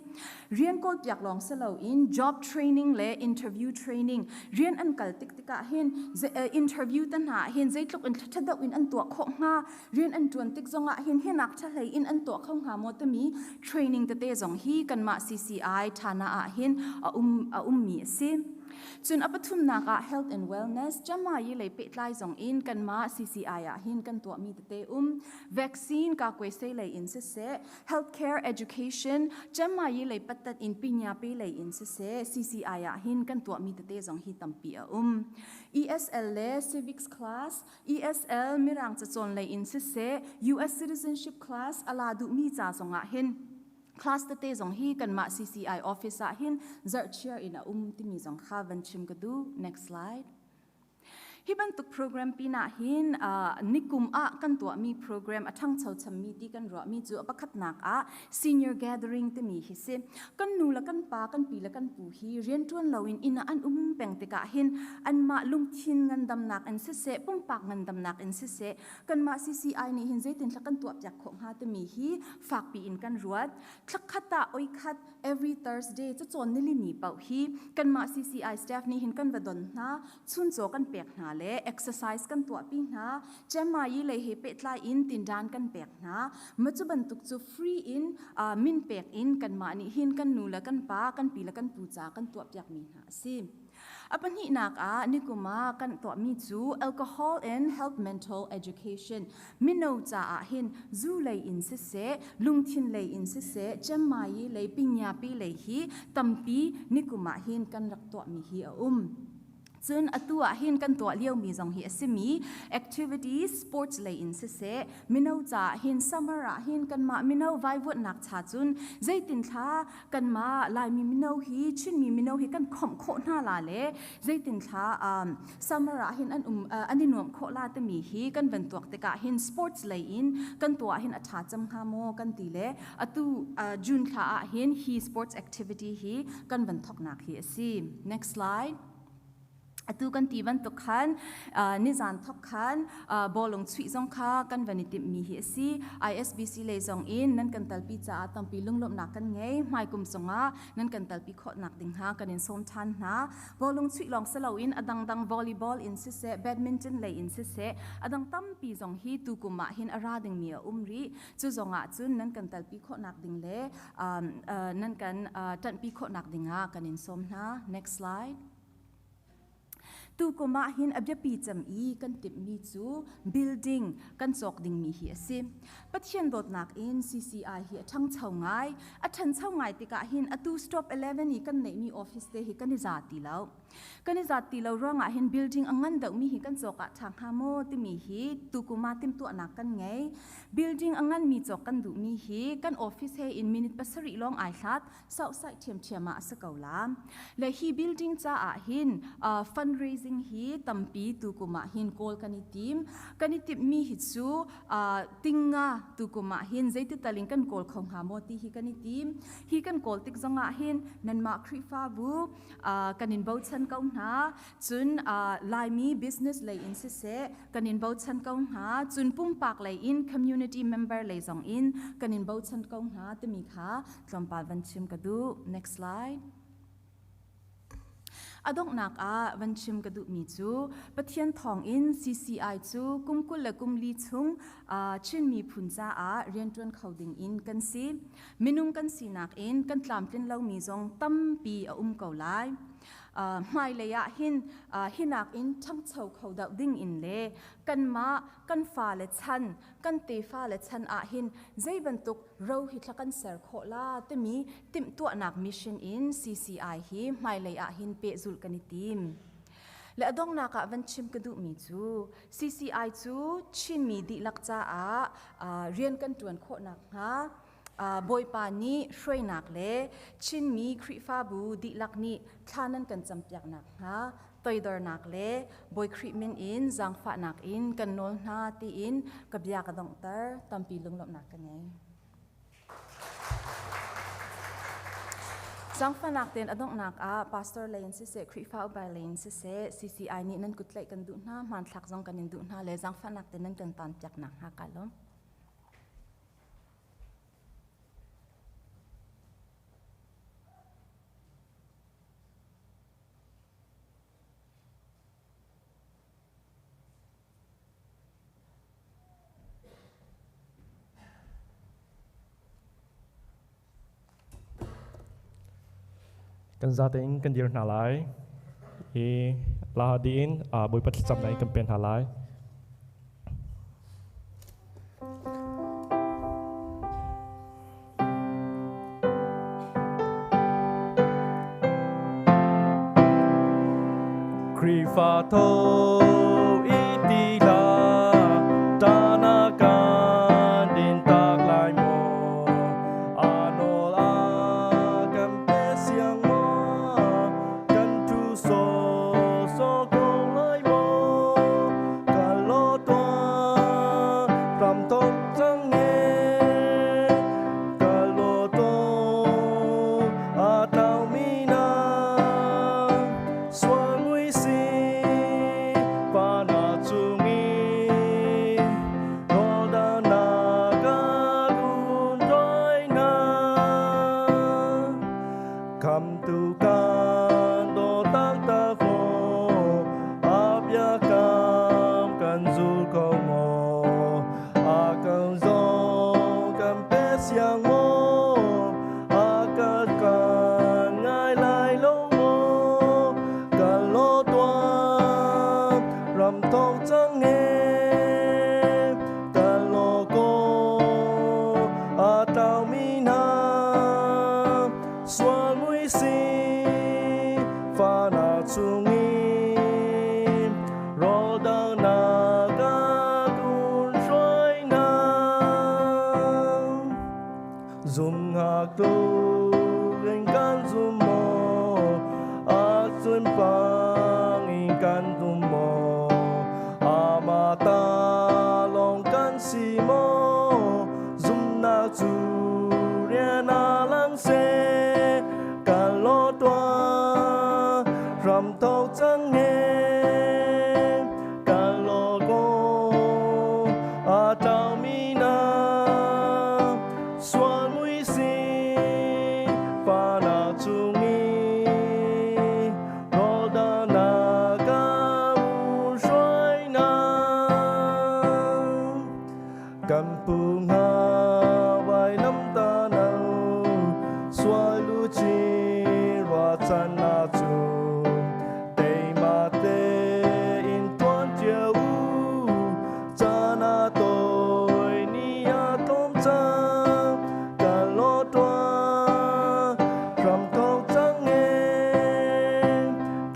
Rian kawlpiak lawng si loin job training le interview training rian an kal tik tikah hin interview te hna ah hin zeitluk in ṭha deuh in an tuah khawh hnga rian an ṭuan tik zongah hin hinak ṭha hlei in an tuah kho hnga maw timi training tete zong hi kanmah CCI ṭhana ah hin a um a ummi a si. Cun a pathumnak ah health and wellness Jamayi lei pehtlai zong in kanmah CCI ah hin kan tuahmi tete um vaccine ka kuaisei lei in siseh healthcare education Jamayi lei pattat in pinya pe lei in siseh CCI ah hin kan tuahmi tete zong hi tampi a um. ESL le civics class ESL Mirang cacawn lei in siseh US citizenship class a la duhmi ca zongah hin class tete zong hi kanmah CCI office ah hin zarhchiar in a um timi zong kha van chim ka duh. Next slide. Hi bantuk program pinah hin nikum ah kan tuahmi program a ṭhangcho chammi ti kan ruahmi cu a pakhatnak ah senior gathering timi hi si. Kan nu le kan pa, kan pi le kan pu hi rianṭuan loin inn ah an um peng tikah hin anmah lungthin ngandamnak in siseh, pumpak ngandamnak in siseh, kanmah CCI nih hin zeitin thla kan tuahpiak khawh hnga timi hi fakpi in kan ruat. Thlakhat ah oi khat every Thursday cacawn nilini paoh hi kanmah CCI staff nih hin kan va don hna, chuncaw kan pek hna le exercise kan tuahpi hna, Chemai lei he pehtlai in tindan kan pek hna. Ma cu bantuk cu free in min pek in kanmah nih hin kan nu le kan pa, kan pi le kan pu ca kan tuahpiakmi hna a si. A pahnihnak ah nikum ah kan tuahmi cu alcohol and health mental education mino caah hin zu lei in siseh, lungthin lei in siseh, cemmayi lei pinyapi lei hi tampi nikum ah hin kan rak tuahmi hi a um. Cun atu ah hin kan tuah liomi zong hi a simi activities sports lei in siseh, mino caah hin summer ah hin kanmah mino vaivuanhnak cha cun zeitin thla kanmah Laimi mino hi, Chinmi mino hi kan khomh khawh hna la le zeitin thla summer ah hin an um an i nuamh khawh la timi hi kan van tuak tikah hin sports lei in kan tuah hin a ṭha cem hnga maw kan ti le atu June thla ah hin hi sports activity hi kan van thoknak hi a si. Next slide. Atu kan ti bantuk khan nizan thok khan bawlung chuih zong kha kan van i timhmi hi a si. ISBC lei zong in nan kan talpi caah tampi lunglawmhnak kan ngei. Hmaikum zongah nan kan talpi khawhnak ding hnga kan in sawm ṭhan hna. Bawlung chuih lawng si loin a dangdang volleyball in siseh, badminton lei in siseh, a dang tampi zong hi tukum ah hin a ra dingmi a um rih. Cu zongah cun nan kan talpi khawhnak ding le nan kan ṭanhpi khawhnak dingah kan in sawm hna. Next slide. Tukum ah hin a biapi cem i kan timhmi cu building kan cawk dingmi hi a si. Pathian dawtnak in CCI hi a ṭhangcho ngai. A ṭhancho ngai tikah hin atu stop 11 i kan neihmi office te hi kan i za ti lo. Kan i zat ti lo ruangah hin building a ngan deuhmi hi kan cawk ah ṭha hnga maw timi hi tukum ah timhtuahnak kan ngei. Building a nganmi cawk kan duhmi hi kan office he in minute 7 lawng ai hlat, southside ṭhiamṭhiam ah a si ko la. Le hi building caah hin fundraising hi tampi tukum ah hin kawl kan i tim. Kan i timhmi hi cu tinga tukum ah hin zeiti talin kan kawl kho hnga maw ti hi kan i tim. Hi kan kawl tik zongah hin nanmah Khrihfabu kan in bochan ko hna. Cun Laimi business lei in siseh kan in bochan ko hna. Cun pumpak lei in community member lei zong in kan in bochan ko hna timi kha tlawmpal van chim ka duh. Next slide. A donghnak ah van chim ka duhmi cu Pathian thawngin CCI cu kum 24 chung Chin miphun caah rianṭuan kho ding in kan si. Minung kan sinak in kan tlamtlin lomi zong tampi a um ko lai. Hmailei ah hin hinak in ṭhangcho kho deuh ding in le kanmah kan fale chan, kan tefa le chan ah hin zei bantuk ro hi thla kan ser khawh la timi timhtuahnak mission in CCI hi hmailei ah hin pehzulh kan i tim. Le a donghnak ah van chim ka duhmi cu CCI cu Chinmi dihlak caah rian kan ṭuan khawh nakhnga Bawipa nih hruainak le Chinmi Khrihfabu dihlak nih thla nan kan campiak nakhnga toidornak le Bawi Khrih min in zaangfahnak in kan nawl hna tiin ka bia ka donghter. Tampi lunglawmhnak ka ngei. Zaangfahnak tein a donghnak ah pastor lei in siseh, Khrihfa upa lei in siseh, CCI nih nan kut tlaih kan duh hna, hmanthlak zong kan in duh hna le zaangfahnak tein nan kan tanpiak nakhnga kaa lawm. Kan zatein kan dir hna lai i la diin Bawipa thlacamnak in kan pen hna lai. Khrihfa tho i ti hlah, ṭahnak kan din tak lai maw? A nawl a kan pe siang maw? Kan ṭhu sawsawh ko lai maw? Kan lo tuah, ram thawk cang e. Ka lo tuah, a tlaumi hna, sual mui si, Zum ngak tu in kan zum maw a sun pang in kan zum maw ama ta long kan si maw zumnak cu rian a lang se kan lo tua ram thok cang nge kan lo ko a tau mi na sual mui si pa na chung i ro da na ka u hruai na kan pu nga vai lam ta na sual lu chi rua chan na chu teima te in tuan tia u cha na tôi ni a tom chang kan lo tua ram thong chang nge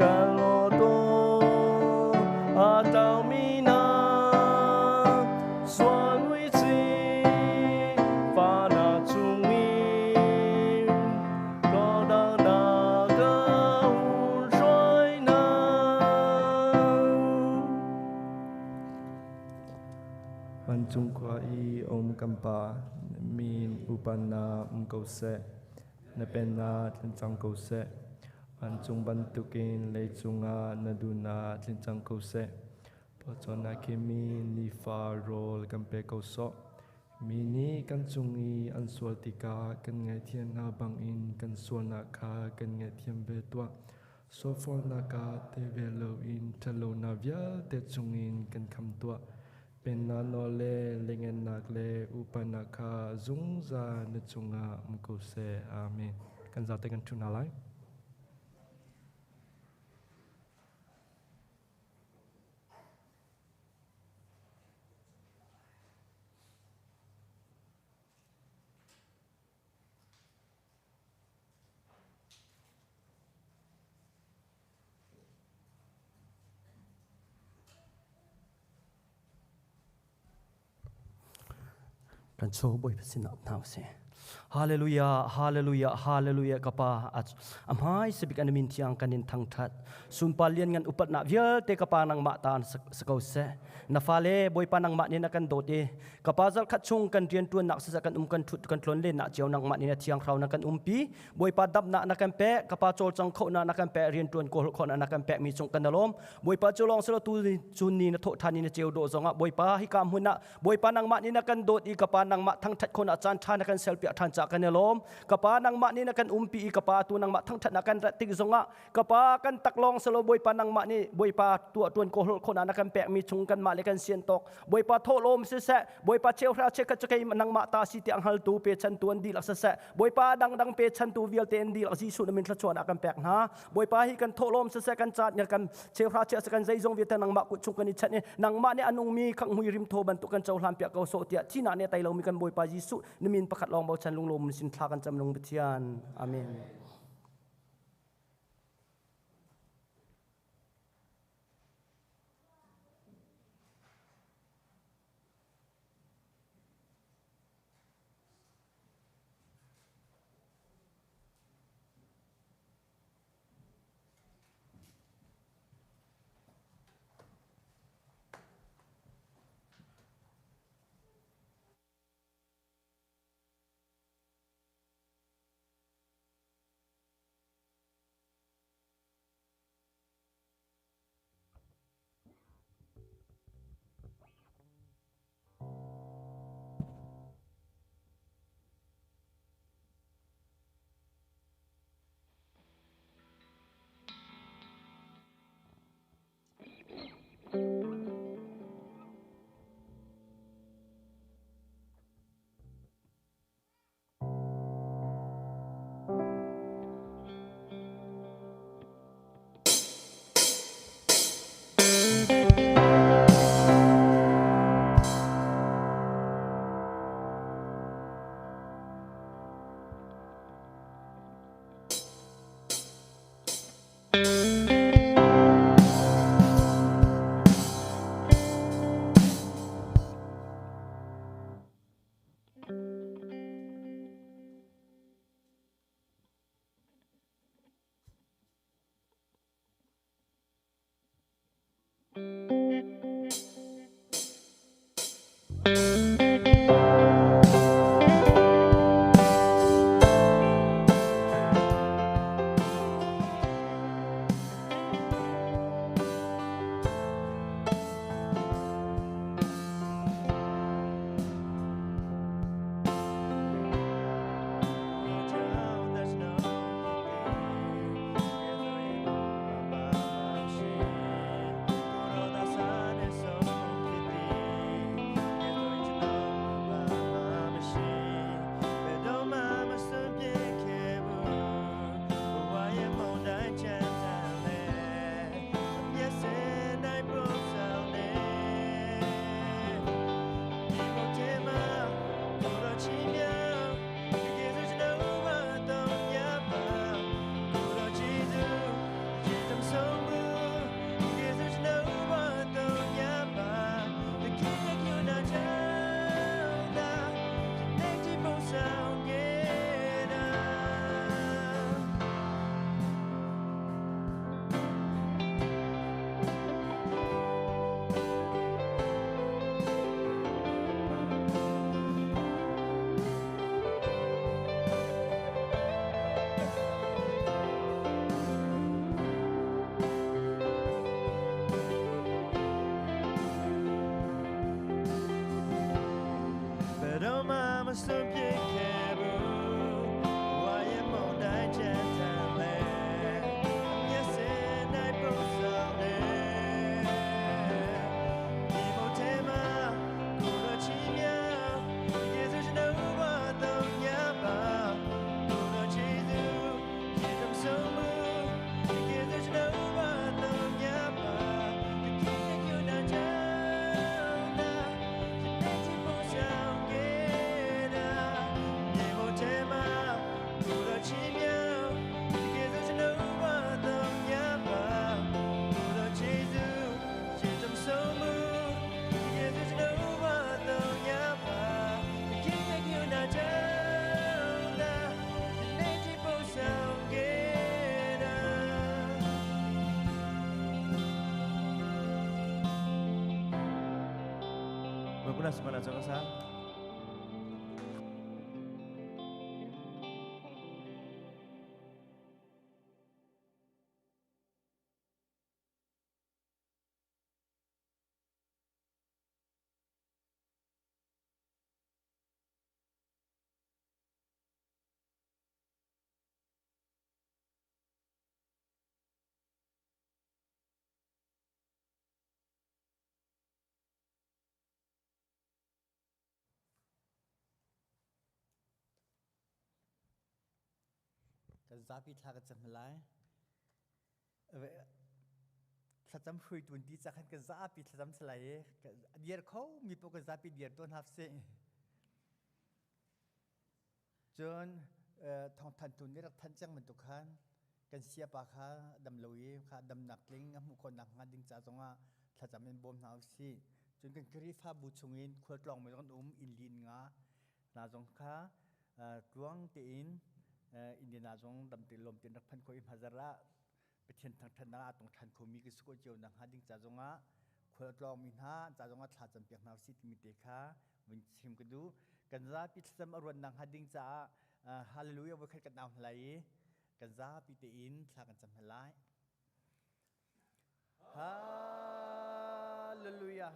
kan lo to a tau mi na sual mui chi pa na chung mi lo dang na ka un hruai na. Vancung khua i um kan Pa, na min upannak um ko seh. Na pennak tlung cang ko seh. Vancung bantukin leicung ah na duhnak tlung cang ko seh. Pawcawmnak mi nifa rawl kan pe ko sawh. Mi nih kan cung i an sual tikah kan ngaihthiam hna bangin kan sualnak kha kan ngaihthiam ve tuah. Sualfornak ah te ve loin ṭhatlonak vialte chungin kan kham tuah. Pennak nawl le lengennak le upanak kha zungzal na cungah um ko seh. Amen. Kan zate kan ṭhu hna lai. Kan chaw Bawipa sinah um hna usih. Hallelujah, hallelujah, hallelujah ka pa a hmai sabik an min thiang kan in thangthat. Sunpar lian ngan upatnak vialte ka pa nangmah ta sa ko seh. Na fale Bawipa nangmah nih na kan dawt i ka pa zarkhat chung kan riantuannak siseh kan um kan thut kan tlon len nak cio nangmah nih na thiang hrau na kan umpi. Bawipa damnak na kan pek, ka pa cawlcang khohnak na kan pek, riantuan kawl khawhnak na kan pek mi cung kan lawm. Bawipa cu lawng silo tu chun ni na thawh ṭhan ni na ceu dawh zongah Bawipa hika hmun ah Bawipa nangmah nih na kan dawt i ka pa nangmah thangṭhat khawhnak caan ṭha na kan selpiak ṭhan caah kan i lawm. Ka pa nangmah nih na kan umpi i ka pa tu nangmah thangṭhatnak kan rat tik zongah ka pa kan taklawng silo Bawipa nangmah nih Bawipa tuah ṭuan kawl khawhnak na kan pekmi chung kanmah le kan sian tawk Bawipa thawhlawm siseh Bawipa cheuhra cheukhat cu kei nangmah ta si tiang haltu pechantu an dihlak siseh Bawipa dangdang pechantu vialte an dihlak Jesuh na min thluachuahnak kan pek hna. Bawipa hi kan thawhlawm siseh kan caat kan cheuhra chia kan zeizong vialte nangmah kut chung kan i chanh i nangmah nih a nungmi khanghmui rimthaw bantuk kan cohlan piak ko sawh tiah thihnak nih a tei lomi kan Bawipa Jesuh na min pakhat lawng bochan lunglawm sin thla kan cam lung Pathian. Amen. Kan zapi thla kan cam lai. Thlacam hruaitu ti ca khan kan zapi thlacam salai i dir kho mi paoh kan zapi dir tuan haf sih. Cun thawngthantu nih rak thanh cang bantuk khan kan siapa kha dam lo i kha damnak tling a hmuh khawhnak hnga ding ca zongah thlacam in bawm hna usih. Cun kan Khrihfabu chungin khualtlawng mi zong um inn li nga hna zong kha tluang tein Indiana zong dam te lawm tein rak phan kho i hmazar ah Pathian thangṭhatnak ah tung ṭhan khomi kan si ko cio nakhnga ding ca zongah khual a tlawngmi hna ca zongah thla campiak hna usih timi te kha vun chim ka duh. Kan zapi thlacam a ruan nakhnga ding caah hallelujah voikhat kan au hna lai i kan zapi tein thla kan cam hna lai. Hallelujah.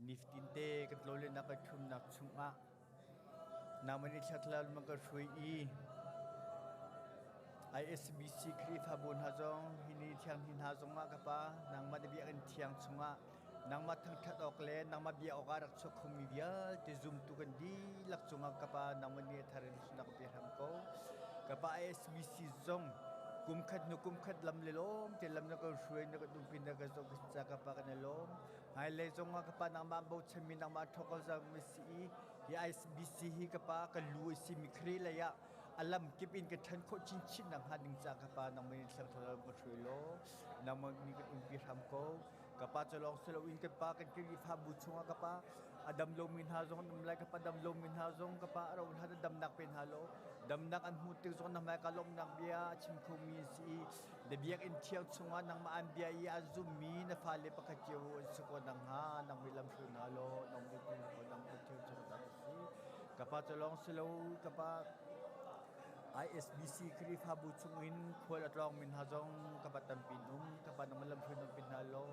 Nifatin te kan tlawlennak kan ṭhumnak chungah nangmah nih thlarau man kan hruai i ISBC Khrihfabu hna zong hi ni thiang hi hna zongah ka Pa nangmah na biakinn thiang chungah nangmah thangṭhat awk le nangmah bia awkah rak chuak khomi vialte zumtu kan dihlak cungah ka Pa nangmah nih a thar in sunak pe hram ko. Ka Pa ISBC zong kum khat hnu kum khat lam le lawm te lam na kan hruai na kan umpi na kan zoh ka ka Pa kan i lawm. Hmailei zongah ka Pa nangmah bochanmi nangmah ṭhawk zangmi si i hi ISBC hi ka Pa ka lu a simi Khrih lei ah a lam kip in ka ṭhan khawh chinchin nakhnga ding caah ka Pa nangmah in thlang thlarau ka hruai law nangmah nih kan umpi hram ko. Ka Pa cu lawng si loin kan Pa kan Khrihfabu chungah ka Pa A dam lomi hna zong an um lai, ka pa dam lomi hna zong ka pa a ro hna damnak pe hna law damnak an hmuh tik zong na hmaika lawmhnak bia a chim khomi an si i na biakinn thiang chungah nangmah an bia i an zummi na fale pakhat cio an si ko nakhnga nang mi lamhruai hna law nang mi ko nang kut thiang chung dah si ka pa cu lawng si lo ka pa ISBC Khrihfabu chungin khual a tlawngmi hna zong ka pa tampi um ka pa nang lamhruai nam pin hna law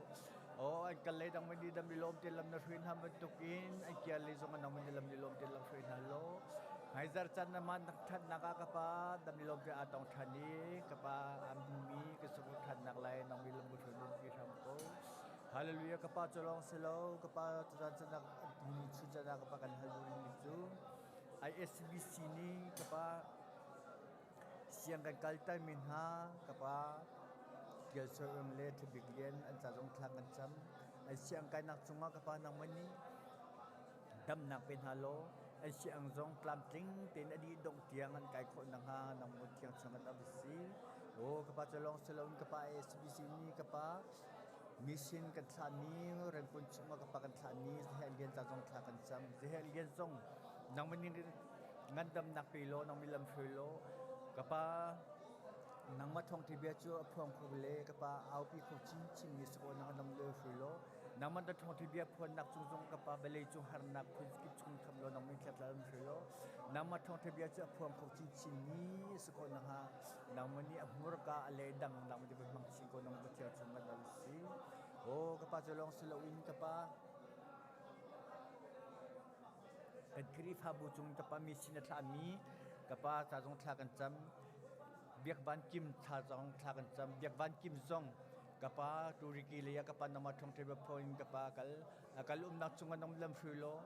Oh, an kal lei dang mani dam lom te lam na hruai hna bantukin an kiar lei zong nang mani lam lom te lam hruai hna lo. Hmaizar chan na man nak that nak ah ka pa dam lom te a tong than i ka pa am mi ka suku than nak lai nang mi lam hruai num ki hram ko. Hallelujah ka pa cholong selo ka pa chan chan nak ni chu chan ka pa kan hal ni chu ISBC ni ka pa Siang kan kalter mi hna ka pa Tial Sui Ung le Ṭha Bik Lian an ca zong thla kan cam. An siang kainak cungah ka pa nangmah nih damnak pe hna law an siang zong tlamtling tein a dih dongh tiang an kai khawh nakhnga nangmah thiang chung kan ap si. Aw ka pa cu lawng si loin ka pa ASBC nih ka pa mission kan thlahmi Rangoon chungah ka pa kan thlahmi Zehel Lian ca zong thla kan cam. Zehel Lian zong nangmah nih ngandamnak pe law nang mi lam hruai law ka pa nangmah thawngṭha bia cu a phuang kho le ka pa aupi kho chinchin mi si ko nang lam le hruai law nangmah na thawngṭha bia phuannak cung zong ka pa vawlei cung harnak phun kip chung kham law nang mi thlatla lam hruai law nangmah thawngṭha bia cu a phuang kho chinchin mi si ko nangha nangmah nih a hmurka a le dang nangmah nih hmang chin ko nang pathian chung kan si o ka pa cu lawng si loin ka pa Kan Khrihfabu cung ka pa mi sin a thlahmi ka pa ca zong thla kan cam. Biak Van Kim thla zong thla kan cam. Biak Van Kim zong ka pa Turiki lei ah ka pa nama thong thei pho in ka pa kal kal umnak cung ah nang lam hrui law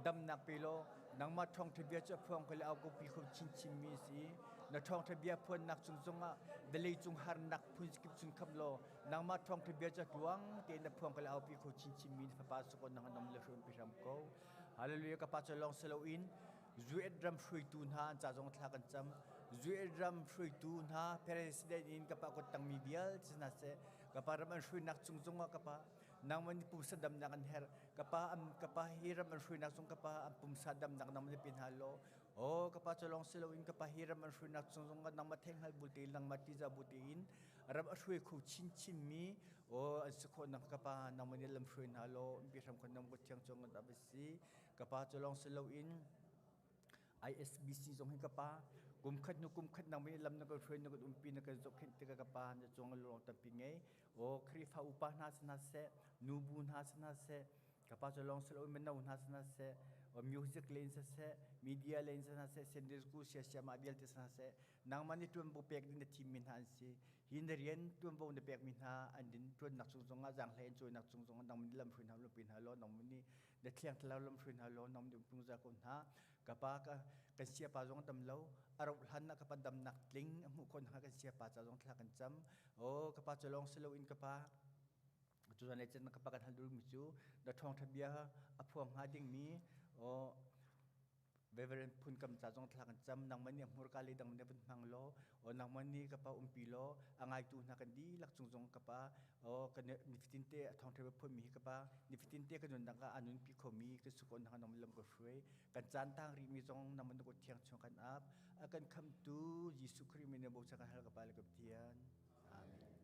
damnak pe law nangmah thawngtha bia cu a phuang ko le au ko pi kho chinchin mi si na thawngtha bia phuannak cung zongah vawlei cung harnak phun kip chung kham law nangmah thawngtha bia cu tluang tein na phuang ko le au pi kho chinchin mi fapa sukon nang nam le hrum pi hram ko Hallelujah ka pa cu lawng si loin US ram hruaitu hna an ca zong thla kan cam. US ram hruaitu hna president in ka pa kut tangmi vialte hna seh ka pa ram an hruainak cung zongah ka pa nangman nih pumsa damnak an herh ka pa am ka pa hi ram an hruainak cung ka pa an pumsa damnak nangman nih pe hna law oh ka pa cu lawng si loin ka pa hi ram an hruainak cung zongah nangmah theihngalh bu tein nangmah tiza bu tein ram a hruai kho chinchin mi aw an si khawh nak ka pa nangmah nih lamhruai hna law umpi hram kho nam ko thiang cung an ap si ka pa cu lawng si loin ISBC zong hi ka pa kum khat hnu kum khat nangmah nih lam na kan hruai na kan umpi na kan zohkhenh tikah ka pa na cung lawng tampi ngei aw Khrihfa upa hna si hna seh nubu hna si hna seh ka pa cu lawng si loin mino hna si hna seh music len siseh media len si hna seh Sunday school siasia mah vialte si hna seh nangmah nih ṭuanvo pek ding na thimmi hna an si hi na rian ṭuanvo na pekmi hna an din ṭuannak cung zongah zaanghlei an cawinak cung zongah nangmah nih lamhruai hna lampi hna law nangmah nih na thiang thlarau lamhruai hna law nangmah nih umtung za ko hna ka pa ka kan siapa zong dam lo a rauh hlan ah ka pa damnak tling a hmuh khawh nakhnga kan siapa ca zong thla kan cam o ka pa cu lawng si loin ka pa cu zan le cun ka pa kan hal duhmi cu na ṭhawngṭha bia a phuang hnga dingmi o Reverend phun kam ca zong thla kan cam nangmah nih hmurka le dang ne vun hmang law o nangmah nih ka pa umpi law a ngaitu hna kan dihlak cung zong ka pa o kan nifatin te a thawng thei phun mi hi ka pa nifatin te kan nunnak ah anun pi kho mi kan sukon hna nong lam ko hruai kan caan tang ri mi zong nangmah nu ko thiang chung kan ap a kan khamtu Jesuh Khrih min bo cha kan hal ka pa le ka Pathian amen.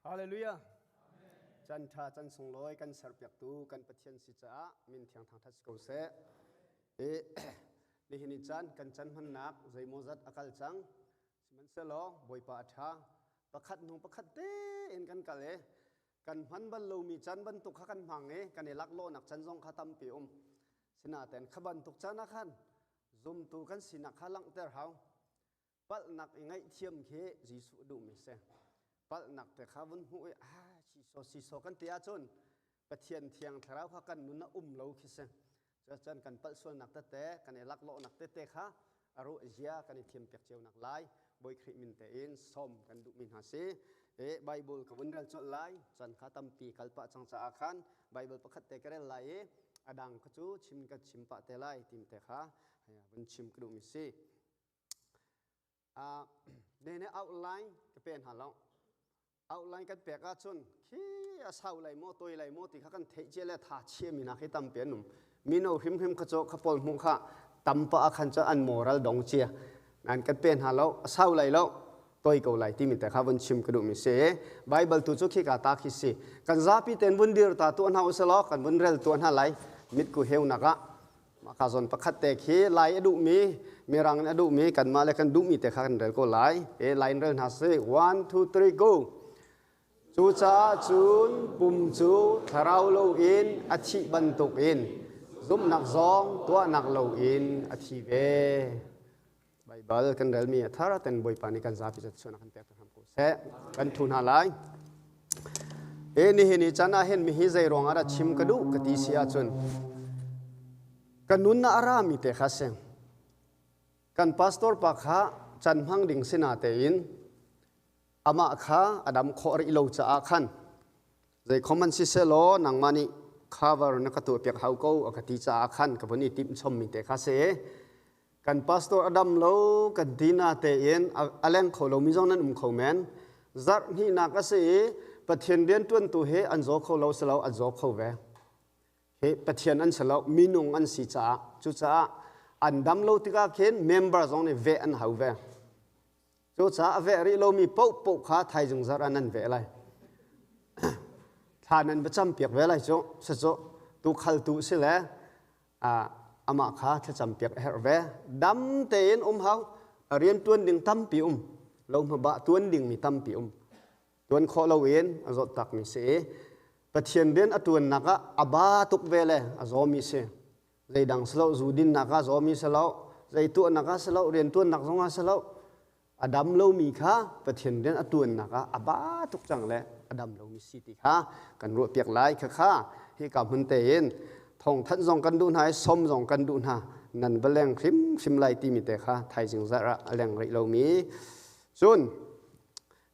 Hallelujah. Chan tha chan sunglawi kan serpiaktu kan Pathian si caah min thiang thangthat si ko seh. I nihin caan kan chan hmannak zeimawzat a kal cang. Sihmanhsehlaw Bawipa a ṭha. Pakhat hnu pakhat tein kan kal i kan hman bal lomi can bantuk kha kan hmang i kan i laklawhnak can zong kha tampi um. Sinain kha bantuk can ah khan zumtu kan sinak kha langhter hau. Palhnak i ngaihthiam khi Jesuh duhmi si. Palhnak te kha vun hmuh i ah sisaw sisaw kan ti ahcun Pathian thiang thlarau kha kan nun ah um lo khi si. Cuacun kan palh sualnak tete, kan i laklawhnak tete kha a ruah zia kan i thiam piak cio nak lai Bawi Khrih min tein sawm kan duhmi hna si. E Bible ka vun rel colh lai. Chan kha tampi kal pah cang caah khan Bible pakhat te ka rel lai i a dang kha cu chim kan chim pah te lai tim te kha vun chim ka duhmi si. Ne ne outline ka pe hna lo. Outline kan pek ahcun khi a sau lai maw toi lai maw ti kha kan theih cia le tha chia mi nak hi tampi an um. Mino hrimhrim kha cu kha pawl hmuh kha tampa ah khan cu an moral dong cia. Nan kan pe hna lo, a sau lai lo, toi ko lai timi te kha vun chim ka duhmi si. Bible tu cu khi ka ta khi si. Kan zapi ten vun dir ta tu hna usalaw kan vun rel tu hna lai mitku heu nak ah Mah zawn pakhat te khi lai a duhmi, mirang nih a duhmi, kanmah le kan duhmi te kha kan rel ko lai. E lai in rel hna sih. One, two, three, go. Cucaah cun pum cu thlarau loin a thih bantukin zumhnak zong tuahnak loin a thi ve. Baibal kan relmi a thar ten Bawipa nih kan zapi zat chuan kan pek hram ko seh. Kan thu hna lai. E nihin ni chan ah hin mihi zei ruang ah dah chim ka duh ka ti si ahcun ka nun na ara mi te kha si. Kan pastor pa kha chan hmang ding sina tein amah kha a dam khawh rih lo caah khan zei khoman si selaw nangmah nih cover na ka tuah piak hau ko a ka ti caah khan ka vun i timh chom mi te kha si. Kan pastor a dam lo kan ti na tein a leng kho lomi zong nan um kho men. Zarh hnihnak a si i Pathian rianṭuantu hi an zaw kho lo si lo an zaw kho ve. Hi Pathian an si lo minung an si caah cucaah an dam lo tikah khin member zong nih veh an hau ve. Cucaah a veh rih lomi paohpaoh kha thaizing zarh ah nan veh lai. Thla nan va campiak ve lai cu si cu tukhaltu si le amah kha thlacam piak a herh ve. Dam tein um hau. Rian tuan ding tampi um. Lo hmaba tuan dingmi tampi um. Tuan khawh loin a zawt takmi si i Pathian rian a tuannak ah a ba tuk ve le a zawmi si. Zeidang si lo, zu dinnak ah zawmi si lo, zei tuahnak ah si lo, rian tuannak zong ah si lo, a dam lomi kha Pathian rian a tuannak ah a ba tuk cang le a dam lomi si ti kha kan ruahpiak lai. Khakha hika hmun tein thawngthanh zong kan duh hna i som zong kan duh hna nan va leng hrimhrim lai timi te kha thaizing zarh ah a leng rih lomi cun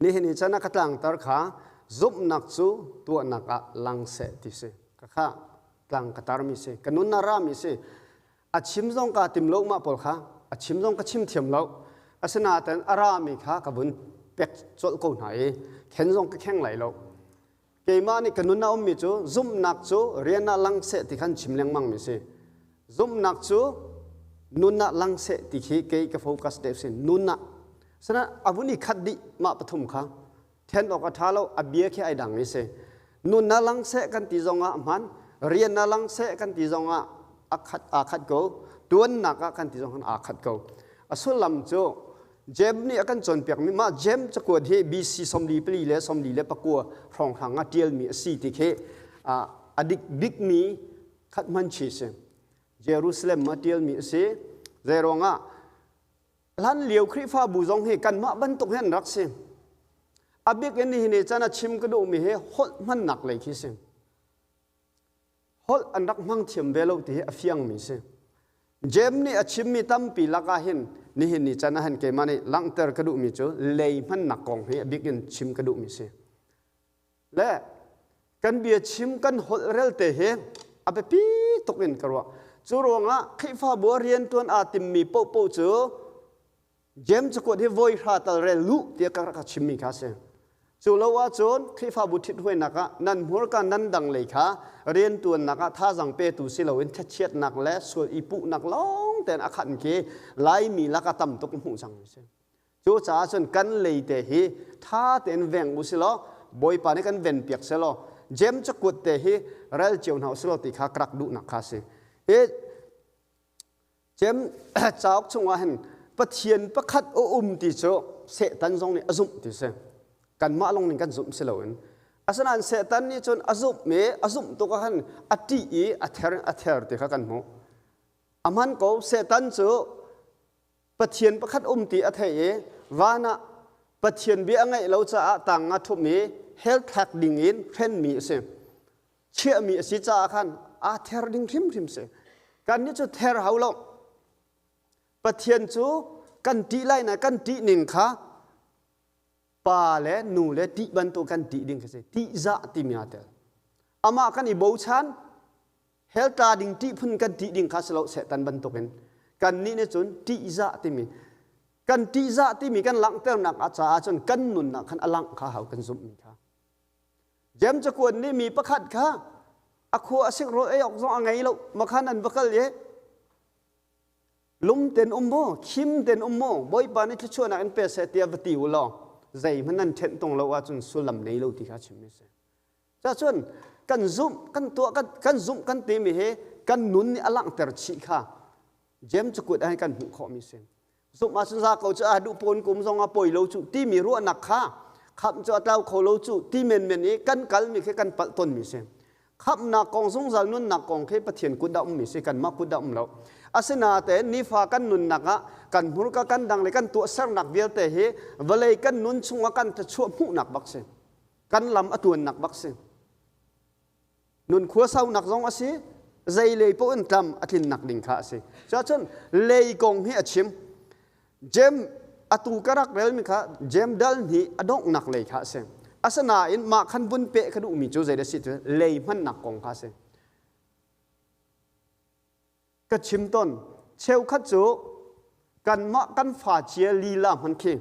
nihin i chan ah ka tlangtar kha zumhnak cu tuahnak ah lang seh ti si khakha tlang ka tarmi si ka nun a rami si a chim zong kaa tim lo mah pawl kha a chim zong ka chim thiam lo asinain a rami kha ka vun pek colh ko hna i khen zong ka kheng lai lo keimah nih ka nun a ummi cu zumhnak cu rian ah lang seh ti khan chim lengmang mi si zumhnak cu nun ah lang seh ti khi kei ka focus deuh si nun ah sana avun i khat dih mah pathum kha then awk a ṭha lo a bia khi ai dang mi si nun na lang seh kan ti zong ah hman rian na lang seh kan ti zong ah a khat aa khat ko tuannak ah kan ti zong aa khat ko a sullam cu Jem nih a kan cawnpiak mi mah Jem cakuat hi BC 44 le 49 hrawnghrang ah ṭialmi a si ti khi a dik bikmi khat hman chi si Jerusalem ah ṭialmi a si zei ruangah hlan lio Khrihfabu zong hi kanmah bantuk hin rak si. A bik in nihin i chan a chim ka duhmi hi holh hmannak lei khi si. Holh an rak hmang thiam ve lo ti hi a fiangmi si. Jem nih a chimmi tampi lakah hin nihin ni chan ah hin keimah nih langhter ka duhmi cu lei hmannak kong hi a bik in chim ka duhmi si. Le kan bia chim kan holh rel te hi a biapi tuk in ka ruah. Cu ruangah Khrihfabu ah rianṭuan aa timmi paohpaoh cu Jeim cakuat hi voi hra tal rel lu tiah ka rak chimmi kha a si. Cu lo ahcun Khrihfabu ṭhithruainak ah nan hmurka nan dang lei kha rianṭuannak ah thazaang petu si loin thlachiatnak le sual i puhnak lawng tein a khat khi Laimi lakah tam tuk hmuh cang a si. Cucaah cun kan lei te hi ṭha tein veng u silaw Bawipa nih kan venpiak selaw Jeim cakuat te hi rel cio hna u silaw ti kha ka rak duhnak kha a si. Hi Jeim cauk chungah hin Pathian pakhat a um ti cu Satan zong nih a zumh ti si. Kanmah lawng ning kan zumh si loin. Asinain Satan nih cun a zumh i a zumh tuk ah khan a ṭih i a ther a ther ti kha kan hmuh. A hman ko Satan cu Pathian pakhat um ti a theih i van ah Pathian bia a ngaih lo caah tang ah ṭhumh i hell thlak ding in hrenmi a si. Chiahmi a si caah khan aa ther ding hrimhrim si. Kannih cu ther hau lo. Pathian cu kan ṭih lai na kan ṭih ning kha pa le nu le ṭih bantuk kan ṭih ding khi si. Ṭihzah timi aa tel. Amah kan i bochan, hell tla ding ṭih phun kan ṭih ding kha si lo Satan bantukin. Kannih nih cun ṭihzah timi kan ṭihzah timi kan langhternak a caah cun kan nunnak khan a langh kha hau kan zumhmi kha. Jem cakuat nih mi pakhat kha a khua a sik rawl ei awk zong a ngei lo makhan an va kal i lum ten um mu khim ten um mu bawipa nih thluachuahnak in pe seh tiah va ti u law zeihmanh nan ṭhenh tung lo ahcun sullam nei lo ti kha chim mi si cacun kan zumh kan tuah kan zumh kan timi hi kan nun nih a langhter chih kha Jem cakuat ah kan hmuh khawh mi si zumh ahcun za ko cu a duh pawn kum zong a poi lo cu timi ruahnak kha khamh cu a tlau kho lo cu ti menmen i kan kal mi khi kan palh ton mi si khamhnak kong zungzal nunnak kong khi Pathian kut dah um mi si kanmah kut dah um lo asinatein nifa kan nunnak ah kan hmurka kan dang le kan tuahsernak vialte hi vawlei kan nun chungah kan thluachuah hmuhnak bak si kan lam a tuannak bak si nun khua saunak zong a si zei lei paoh in tlam a tlinnak ding kha a si cuahcun lei kong hi a chim Jem atu ka rak relmi kha Jem dal hnih a donghnak lei kha a si asinain mah khan vun peh ka duhmi cu zei dah si cu lei hmannak kong kha a si ka chim ton cheukhat cu kanmah kan fa cia lila hman khi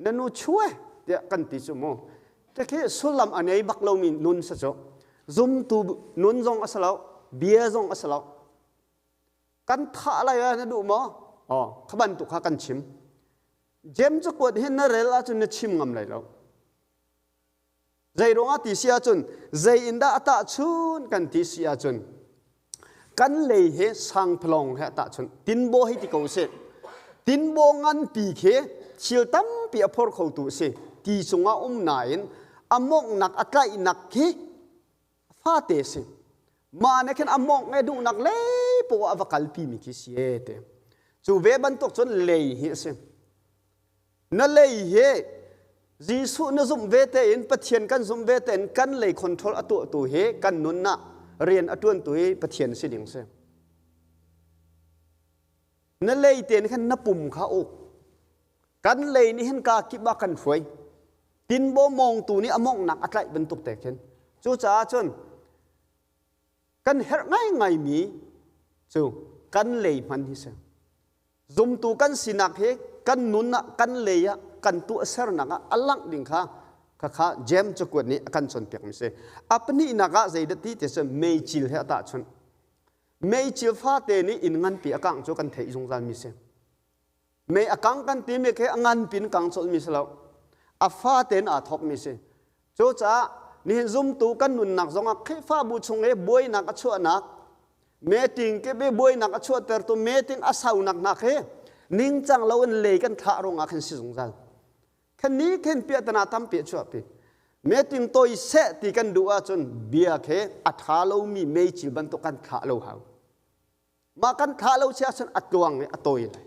na nu chue tiah kan ti cu mu khi sullam a nei bak lomi nun sa cu zumtu nun zong a si lo bia zong a si lo kan thah lai ah na duh maw oh kha bantuk kha kan chim jem cu kuat hin na rel ahcun na chim ngam lai lo Zei ruangah ti si ahcun zei in dah a tahchun kan ti si ahcun kan lei he sangphalawng he a tahchun tinbaw hei ti ko sih tinbaw nganpi khi thil tampi a phor khotu a si ti cungah um nain a monghnak a tlaihnak khi fate si mah nih khin a mongh nge duhnak lei poah a va kalpi mi khi si e te cu ve bantuk cun lei hi a si Na lei hi Jesuh na zumh ve tein Pathian kan zumh ve tein kan lei control a tuahtu hi kan nun ah rian a ṭuantu hi Pathian si ding si. Na lei tein khan na pum kha uk. Kan lei nih hin ka kip ah kan hruai. Tinbaw mawngtu nih a mawnghnak a tlaih bantuk te khin. Cucaah cun kan herh ngaingaimi cu kan lei hman hi si. Zumtu kan sinak hi kan nun ah kan lei ah kan tuahsernak ah a langh ding kha khakha James cakuat nih a kan cawnpiak mi si. A pahnihnak ah zeidah ti ti cu meicil he a tahchunh. Meicil fate nih inn nganpi a kangh cu kan theih zungzal mi si. Mei a kang kan timi khi a nganpi in kang colh mi si lo. A fate in aa thawk mi si. Cucaah nihin zumtu kan nunnak zongah Khrihfabu chung i buainak a chuahnak meeting ke be buainak a chuahtertu meeting a saunak hna khi ningcang loin lei kan thlah ruangah khan si zungzal. Khan ni khin piahtana tampi a chuahpi. Meeting toi seh ti kan duh ahcun bia khi a ṭha lomi meicil bantuk kan thlah lo hau. Mah kan thlah lo si ahcun a tluang i a tawi lai.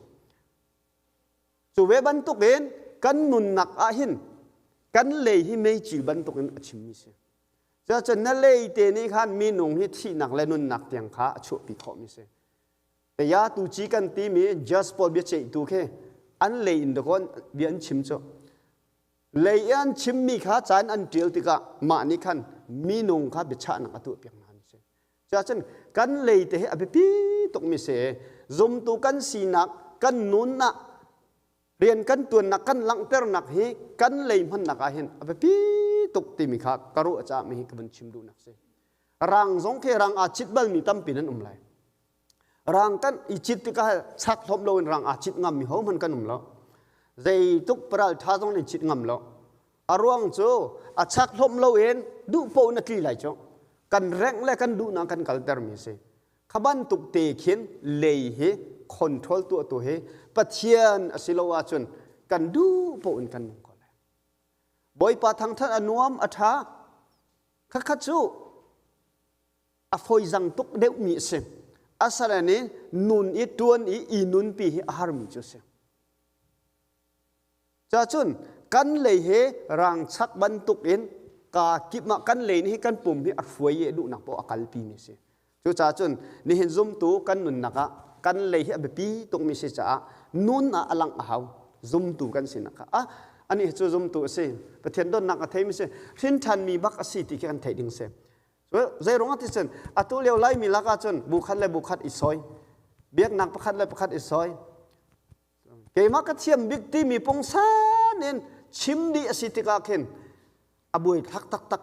Cu ve bantukin kan nunnak ah hin kan lei hi meicil bantukin a chimmi si. Cuacun na lei te nih khan minung hi thihnak le nunnak tiang kha a chuahpi khawhmi si. Taya tu ci kan timi just pawl biaceihtu khi an lei in dakawn bia an chim cu. Lei i an chimmi kha caan an ṭial tikah mah nih khan minung kha biachahnak a tuahpiak hna an si. Cuahcun kan lei te hi a biapi tukmi si. Zumtu kan sinak, kan nun ah rian kan tuannak, kan langhternak hi kan lei hmannak ah hin a biapi tuk timi kha ka ruah caah mi hi ka vun chim duhnak si. Rang zong khi rang aa cit balmi tampi nan um lai. Rang kan i cit tikah chak hlawm loin rang aa cit ngammi hohmanh kan um lo. Zeitluk paral ṭha zong nih cit ngam lo. A ruang cu a chak hlawm loin duh paoh na tli lai cu. Kan rengh le kan duhnak kan kaltermi si. Kha bantuk te khin lei hi control tuahtu hi Pathian a si lo ahcun kan duh paoh in kan nung ko lai. Bawipa thangthat a nuam a tha. Khakha cu a fawi zang tuk deuhmi a si. Asinain in nun i tuan i i nunpi hi a harmi cu a si. Cacun kan lei he rang chak bantuk in ka kip ah kan lei hi kan pum hi a hruai i duhnak paoh a kalpi mi si. Cucaah cun nihin zumtu kan nunnak ah kan lei hi a biapi tukmi si caah nun ah a langh a hau. Zumtu kan sinak kha ah ani cu zumtu a si. Pathian dawtnak a theimi si. Hrin ṭhanmi bak a si ti khi kan theih ding si. Zei ruang ah ti cun atu lio Laimi lakah cun bu khat le bu khat i sawi. Biaknak pakhat le pakhat i sawi. Keimah ka thiam bik timi pungsan in chim dih a si tikah khin a buai thlak taktak.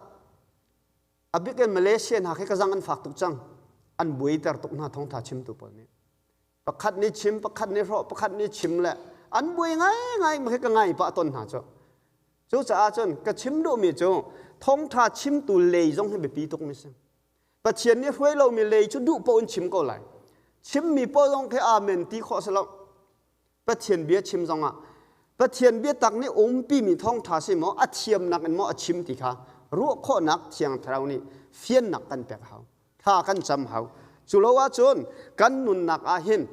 A bik in Malaysia hna khi ka zang an fak tuk cang. An buaiter tuk hna thawngtha chimtu pawl nih. Pakhat nih chim, pakhat nih hrawh, pakhat nih chim le an buai ngaingai ma khi ka ngai pah ton hna cu. Cucaah cun ka chim duhmi cu thawngtha chimtu lei zong hi biapi tukmi si. Pathian nih hruai lomi lei cu duh paoh in chim ko lai. Chimmi paoh zong khi amen ti khawh si lo. Pathian bia chim zongah Pathian biatak nih umpimi thawngṭha si maw a thiamnak in maw a chim ti kha ruah khawhnak Thiang Thlarau nih fiannak kan pek hau. Thla kan cam hau. Cu lo ahcun kan nunnak ah hin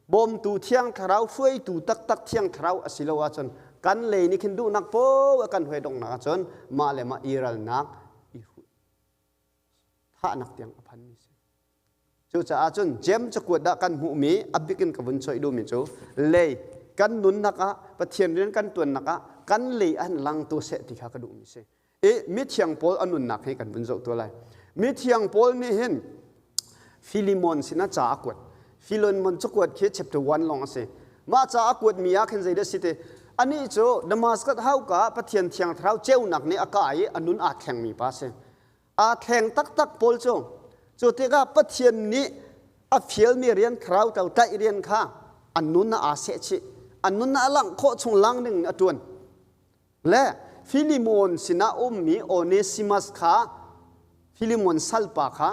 bawmtu Thiang Thlarau hruaitu taktak Thiang Thlarau a si lo ahcun kan lei nih khin duhnak paoh a kan huai donghnak ahcun mah le mah i ralnak i thahnak tiang a phanmi si. Cucaah cun Jeim cakuat ah kan hmuhmi a bik in ka vun coih duhmi cu lei kan nunnak ah Pathian rian kan tuannak ah kan lei an lang tu seh ti kha ka duhmi si. I mithiang Paul a nunnak hi kan vun zoh tu lai. Mithiang Paul nih hin Filimon sinah ca a kuat. Filimon cakuat khi chapter 1 lawng a si. Mah ca a kuatmi ah khin zeidah si ti anih cu Damascus hauka Pathian Thiang Thlarau ceunak nih a kah i a nun aa thlengmi pa a si. Aa thleng taktak pawl cu cu tikah Pathian nih a fialmi rian thlarau to tlaih rian kha an nun ah aa seh chih. An nun ah a langh khawh chung lang ding a ṭuan. Le Filimon sinah ummi Onesimus kha Filimon salpa kha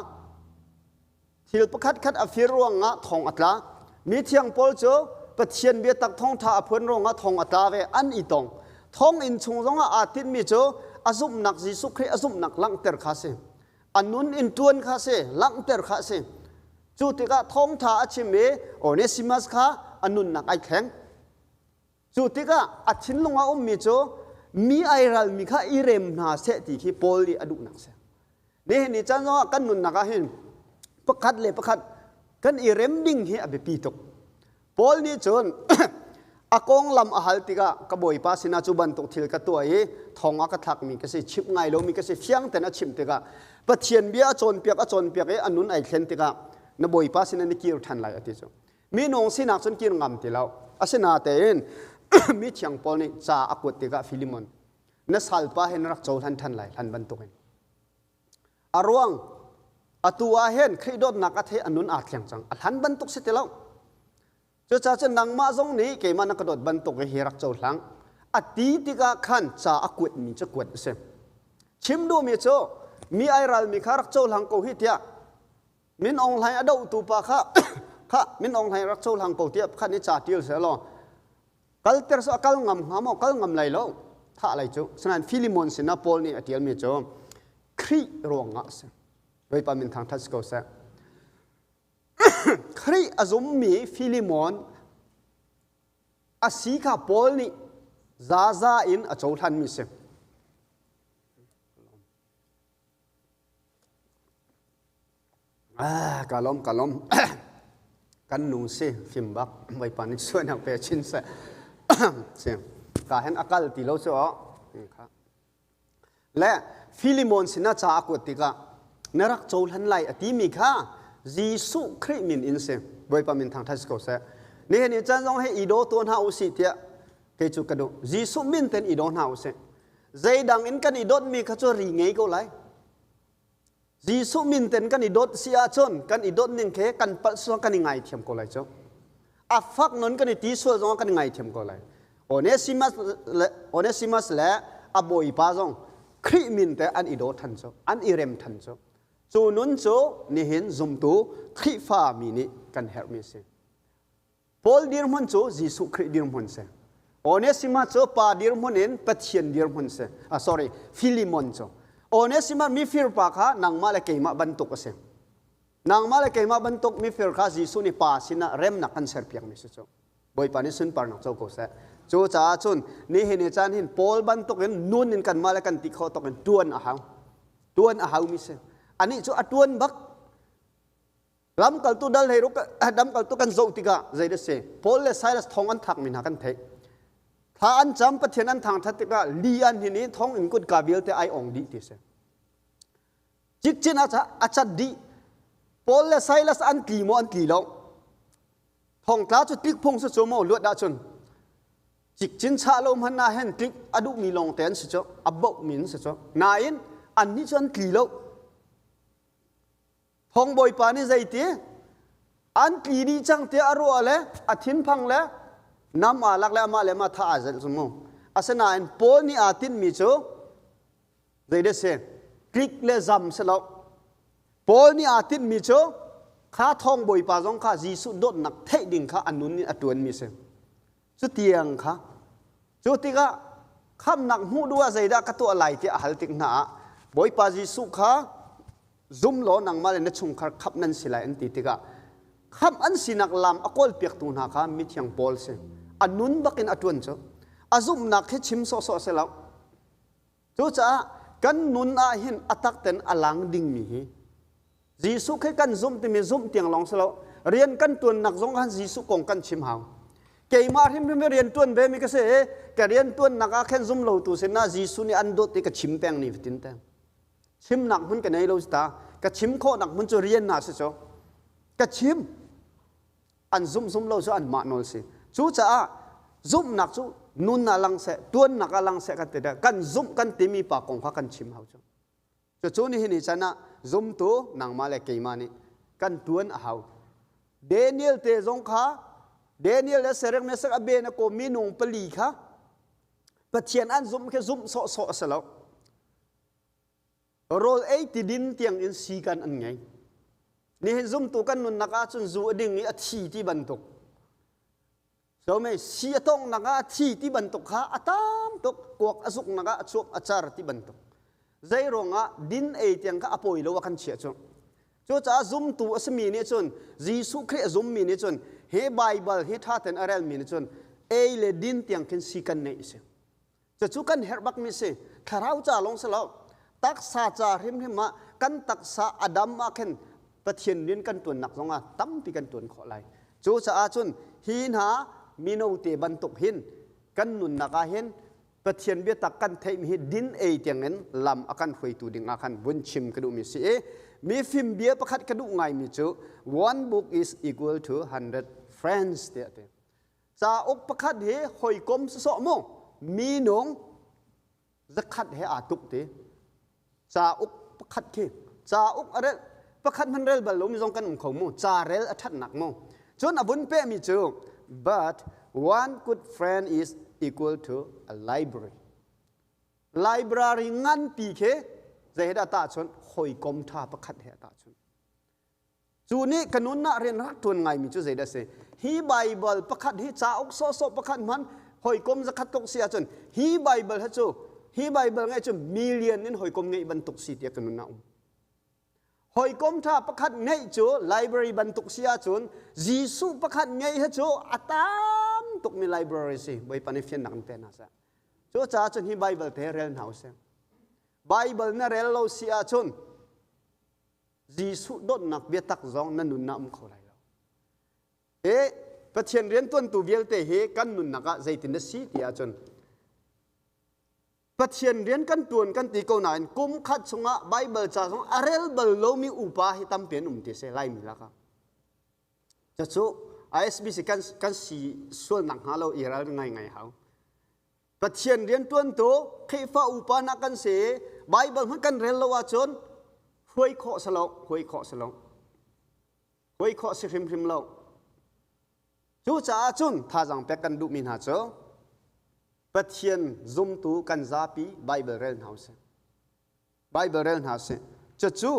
thil pakhat khat a fir ruangah thong a tla. Mithiang Paul cu Pathian biatak thawngṭha a phuan ruangah thong a tla ve an i tong. Thonginn chung zongah aa tinhmi cu a zumhnak Jesuh Khrih a zumhnak langhter kha a si. A nun in ṭuan kha a si, langhter kha a si. Cu tikah thawngṭha a chim i Onesimus kha a nunnak ai thleng. Cu tikah a thinlung ah ummi cu mi ai ralmi kha i rem hna seh ti khi Paul nih a duhnak a si. Nihin ni caan zongah kan nunnak ah hin pakhat le pakhat kan i rem ding hi a biapi tuk. Paul nih cun a konglam a hal tikah ka bawipa sinah cu bantuk thil ka tuah i thong a ka thlakmi ka si, chimh ngai lomi ka si, fiang tein a chimh tikah Pathian bia a cawnpiak i a nun ai thlen tikah na bawipa sinah na kir ṭhan lai a ti cu. Minung sinak cun kir ngam ti lo. Asinatein mithiang Paul nih ca a kuat tikah Filimon na salpa he na rak cohlan ṭhan lai hlan bantukin. A ruang atu ah hin Khrih dawtnak a thei a nun aa thleng cang. A hlan bantuk si ti lo. Cucaah cun nangmah zong nih keimah na ka dawt bantuk hi rak cohlang. A ti tikah khan ca a kuatmi cu kuat a si. Chim duhmi cu mi ai ralmi kha rak cohlang ko hi tiah Min Aung Hlaing a dohtu pa kha kha Min Aung Hlaing rak cohlang ko tiah pakhat nih ca tial seh law kalter so a kal ngam hnga maw kal ngam lai lo thah lai cu sinain Filimon sinah Paul nih a tialmi cu Khrih ruangah a si Bawipa min thangthat si ko seh Khrih a zummi Filimon a si kha Paul nih zaza in a cohlanmi si Ah, ka lawm, ka lawm. kan nu si fim bak Bawipa nih suanak pe chin seh. si. Ka hen akal ti lo cu kha. Le Filimon sinah ca a kuat tikah na rak cohlan lai a timi kha Jesuh Khrih min in si. Bawipa min thangṭhat si ko seh. Nihin ni caan zong hi i daw tuah hna usih tiah kei cu ka duh. Jesuh min ten i daw hna usih. Zeidang in kan i dawtmi kha cu ri ngei ko lai. Jesuh min ten kan i dawt si ahcun kan i dawt ning khi kan palh sual kan i ngaithiam ko lai cu. A fak non kan i ti sual zong kan i ngaithiam ko lai. Onesimus le Onesimus le a bawipa zong Khrih min te an i daw than cu, an i rem than cu. Cu nun cu nihin zumtu Khrihfa mi nih kan herhmi a si. Paul dirhmun cu Jesuh Khrih dirhmun si. Onesimas cu pa dirhmun in Pathian dirhmun si. Ah, sorry, Philemon cu. Onesimas mifir pa kha nangmah le keimah bantuk a si. Nangmah le keimah bantuk mifir kha Jesuh nih pa sinah remnak kan serpiakmi si cu. Bawipa nih sunparnak co ko seh. Cu caah cun nihin ni caan hin Paul bantukin nun in kanmah le kan ti khawh tawk in tuan a hau. Tuan a haumi si. Anih cu a tuan bak. Lamkaltu dal hei ruk lamkaltu kan zoh tikah zei dah si Paul le Silas thong an thakmi hna kan theih. Thla an cam Pathian an thangthat tikah li an hin i thong in kutka vialte ai ong dih ti si. Cikcin a cat dih. Paul le Silas an tli maw an tli lo. Thongtla cu tlik phung si cu maw luat ahcun cikcin chah lo hmanh ah hen tlik a duhmi lawng te an si cu a bohmi an si cu. Nain annih cu an tli lo. Thong bawipa nih zeiti an tli dih cang tiah a ruah le a thinphang le nam aa lak le amah le amah tha aa zelh cu mu. Asinain Paul nih aa tinhmi cu zeidah si? Tlik le zam si lo. Paul nih aa tinhmi cu kha thong bawipa zong kha Jesuh dawtnak theih ding kha a nun in a ṭuanmi si. Cu tiang kha cu tikah khamnak hmuh duh ah zeidah ka tuah lai tiah a hal tik hna ah Bawipa Jesuh kha zum law nangmah le na chungkhar khamh nan si lai an ti tikah khamh an sinak lam a kawlpiaktu hna kha mithiang Paul si. A nun bakin a ṭuan cu. A zumhnak hi chim sawhsawh si lo. Cucaah kan nun ah hin a tak ten a lang dingmi hi Jesuh khi kan zumh timi zumh tiang lawng si lo. Rian kan ṭuannak zong khan Jesuh kong kan chim hau. Keimah hrimhrim hi rian ṭuan ve mi ka si i ka rian ṭuannak ah khan zum lotu sinah Jesuh nih an dawt i ka chim peng ni fatin te. Chimnak hmun ka nei lo si ta. Ka chim khawhnak hmun cu rian na si cu. Ka chim. An zumh zum lo cu anmah nawl si. Cucaah zumhnak cu nun ah lang seh, ṭuannak ah lang seh kan ti kan zumh kan timi pa kong kha kan chim hau cu. Cucu nihin ni chan ah zumtu nangmah le keimah nih kan tuan a hau. Daniel te zong kha Daniel le Serek Mesak Abednego minung pali kha Pathian an zumh khi zumh sawhsawh a si lo. Rawl ei ti din tiang in si kan an ngei. Nihin zumtu kan nunnak ahcun zu a ding i a thi ti bantuk. So me si a tongnak ah a thi ti bantuk kha a tam tuk kuak a zuknak ah a chuak a car ti bantuk. Zei ruangah din ei tiang kha a pawi lo a kan chiah cu. Cucaah zumtu a simi nih cun Jesuh Khrih a zummi nih cun hi Baibal hi ṭha tein a relmi nih cun ei le din tiang khin si kan neih a si. Cucu kan herh bakmi si. Thlarau ca lawng si lo. Taksa ca hrimhrim ah kan taksa a dam ah khin Pathian rian kan ṭuannak zongah tampi kan ṭuan khawh lai. Cucaah cun hi hna mino te bantuk hin kan nunnak ah hin Pathian biatak kan theihmi hi din ei tiangin lam a kan hruaitu ding ah khan vun chim ka duhmi si i mifim bia pakhat ka duh ngaimi cu one book is equal to 100 friends tiah a ti. Cauk pakhat hi hawikom sawsawh mu minung zakhat he aa tuk ti. Cauk pakhat khi cauk a rel pakhat hman rel bal lomi zong kan um kho mu ca rel a ṭhatnak mu. Cun a vun pehmi cu but one good friend is equal to a library. Library nganpi khi zei he dah tahchunh hawikom ṭha pakhat he a tahchunh. Cu nih ka nunnak rian rak ṭuan ngaimi cu zeidah a si? Hi Baibal pakhat hi cauk sawhsawh pakhat hmanh hawikom zakhat tluk si ahcun hi Baibal hi cu hi Baibal ngeih cu million in hawikom ngeih bantuk si tiah ka nun ah um. Hawikom ṭha pakhat ngeih cu library bantuk si ahcun Jesuh pakhat ngeih hi cu a tam tukmi library si. Bawipa nih fiannak in pe hna seh. Cucaah cun hi Baibal te rel hna usih. Baibal na rel lo si ahcun Jesuh dawtnak biatak zong na nun ah um kho lai lo. E Pathian riantuantu vialte hi kan nunnak ah zeitin na si ti ahcun Pathian rian kan tuan kan ti ko nain kum khat chungah Baibal ca zong a rel bal lomi upa hi tampi an um ti si Laimi lakah. Cucu ISBC kan kan si sualnak hnga lo i ral ngai ngai hau. Pathian rianṭuantu Khrihfa upa hna kan si i Baibal hmanh kan rel lo ahcun hruai khawh si lo, hruai khawh si lo. Hruai khawh si hrimhrim lo. Cucaah cun thazaang pek kan duhmi hna cu Pathian zumtu kan zapi Baibal rel hna usih. Baibal rel hna usih. Cucu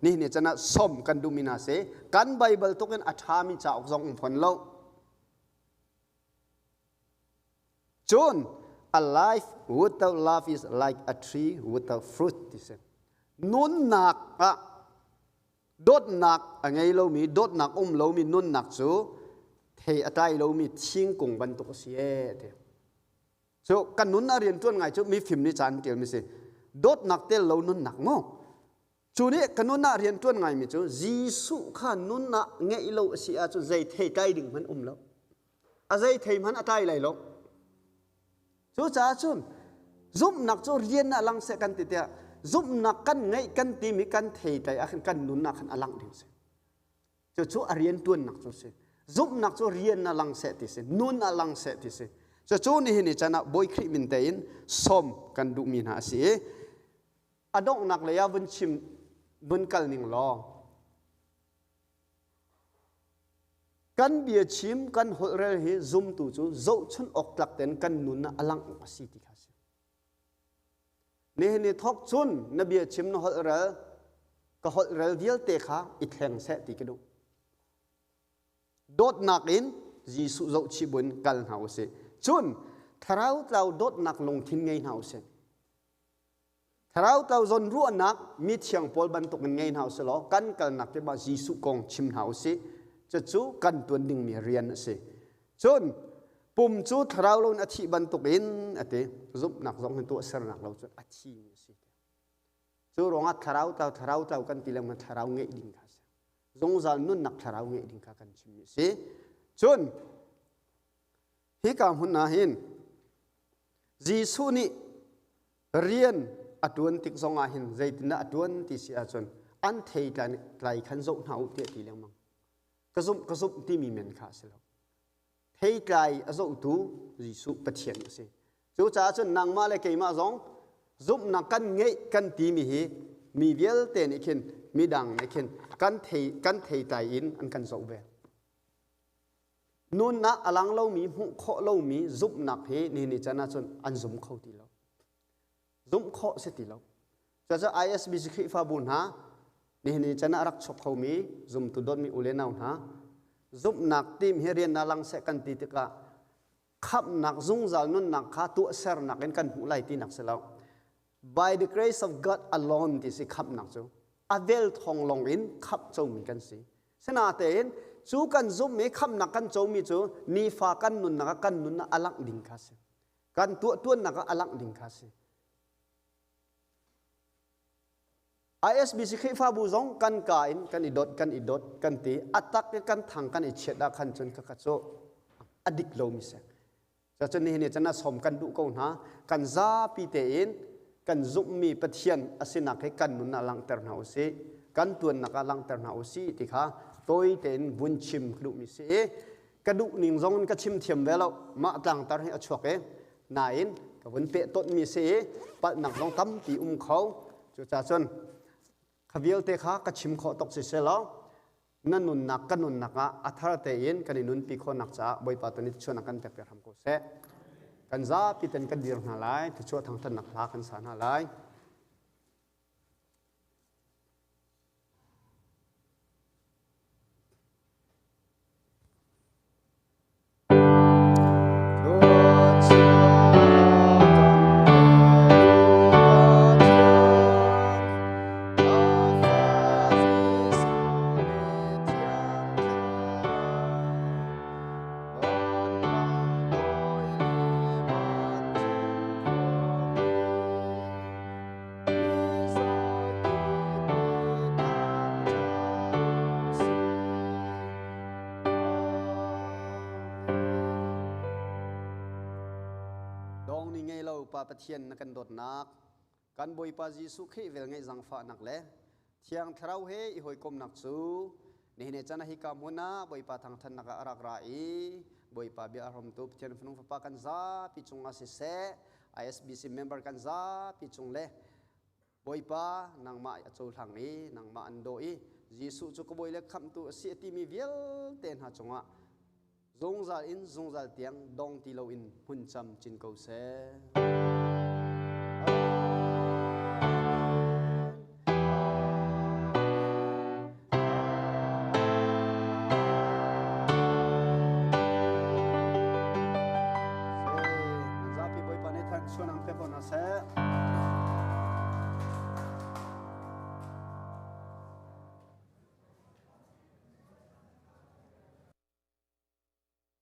nihin ni can ah som kan duhmi hna si. Kan Baibal tuk in a ṭhami cauk zong um fawn lo. Cun a life without love is like a tree without fruit ti si. Nunnak ah dawtnak a ngei lomi, dawtnak um lomi nunnak cu thei a tlai lomi thingkung bantuk a si ee ti. So kan nun a rian ṭuan ngai cu mifim nih caan ṭialmi si. Dawtnak tel lo nunnak mu. Cu nih ka nun ah rian ṭuan ngaimi cu Jesuh kha nun ah ngeih lo a si ahcun zei thei tlai ding hmanh um lo. A zei thei hmanh a tlai lai lo. Cucaah cun zumhnak cu rian ah lang seh kan ti tiah zumhnak kan ngeih kan timi kan thei tlai ah khin kan nun ah khan a langh ding si. Cucu a rian ṭuannak cu si. Zumhnak cu rian ah lang seh ti si, nun ah lang seh ti si. Cucu nihin ni chan ah Bawi Khrih min tein sawm kan duhmi hna a si i a donghnak lei ah vun chim vun kal ning law kan bia chim kan holhrel hi zumtu cu zohchun awk tlak ten kan nun ah a langh awk a si ti kha si. Nihin ni thawk cun na bia chim na holhrel ka holhrel vialte kha i thleng seh ti ka duh. Dawtnak in Jesuh zohchih buin kal hna usih. Cun thlarau tlau dawtnak lungthin ngei hna usih. Thlarau tlau zawn ruahnak mi thiang pawl bantuk in ngei hna usih law kan kalnak kip ah Jesuh kong chim hna usih. Cucu kan tuan dingmi rian a si. Cun pum cu thlarau lo in a thih bantuk in a ti. Zumhnak zong hin tuahsernak lo cun a thimi a si. Cu ruangah thlarau tlau thlarau tlau kan ti lengmang thlarau ngeih ding kha a si. Zungzal nunnak thlarau ngeih ding kha kan chimmi a si. Cun hika hmun ah hin Jesuh nih rian a ṭuan tik zongah hin zeitindah a ṭuan ti si ahcun an thei tlai khan zoh hna u tiah ti lengmang. Ka zumh ka zumh timi men kha a si lo. Theitlai a zohtu Jesuh Pathian a si. Cucaah cun nangmah le keimah zong zumhnak kan ngeih kan timi hi mi vialte nih khin midang nih khin kan thei kan theitlai in an kan zoh ve. Nunnak a lang lomi hmuh khawh lomi zumhnak hi nihin ni chan ahcun an zum kho ti lo. Zumh khawh si ti lo. Cucaah ISBC Khrihfabu hna nihin ni chan ah rak chuak khomi zumtu dawtmi u le nau hna zumhnak tim hi rian ah lang seh kan ti tikah khamhnak zungzal nunnak kha tuahsernak in kan hmuh lai tinak si lo. By the grace of God alone ti si khamhnak cu a vel thawng lawng in khamh comi kan si. Sinatein cu kan zumh i khamhnak kan comi cu nifa kan nunnak ah kan nun ah a langh ding kha si. Kan tuah-tuannak ah a langh ding kha si. ISBC Khrihfabu zong kan ka in kan i dot kan i dot kan ti a tak i kan thang kan i chiat ah khan cun khakha cu a dik lomi si. Cun nihin ni cun a som kan duh ko hna kan zapi tein kan zumhmi Pathian a sinak hi kan nun ah langhter hna usih kan tuannak ah langhter hna usih ti kha tawi tein vun chim ka duhmi si i ka duh ning zong in ka chim thiam ve lo mah tlangtar hi a chuak i nain ka vun peh tonmi si i palhnak zong tampi um kho cucaah cun kha vialte kha ka chim khawh tok si selaw na nunnak ka nunnak ah a thar tein kan i nunpi khawhnak caah Bawipa tu nih chuahnak kan pek hram ko seh kan zapi ten kan dir hna lai thuchuah thangthatnak hla kan sa hna lai. Dong ni ngei lo Pa Pathian na kan dawtnak, kan Bawipa Jesuh Khrih velngeih zangfahnak le Thiang Thlarau he i hawikomnak cu nihin ni can ah hika hmun ah Bawipa thangthannak ah a rak ra i Bawipa bia a hrawmtu Pathian Fanu Fapa kan zapi cungah siseh ISBC member kan zapi cung le Bawipa nangmah a cohlang i nangmah an daw i Jesuh cu ka bawi le khamhtu a si a timi vialte hna cungah zungzal in zungzal tiang dong ti loin hmun cam cin ko seh.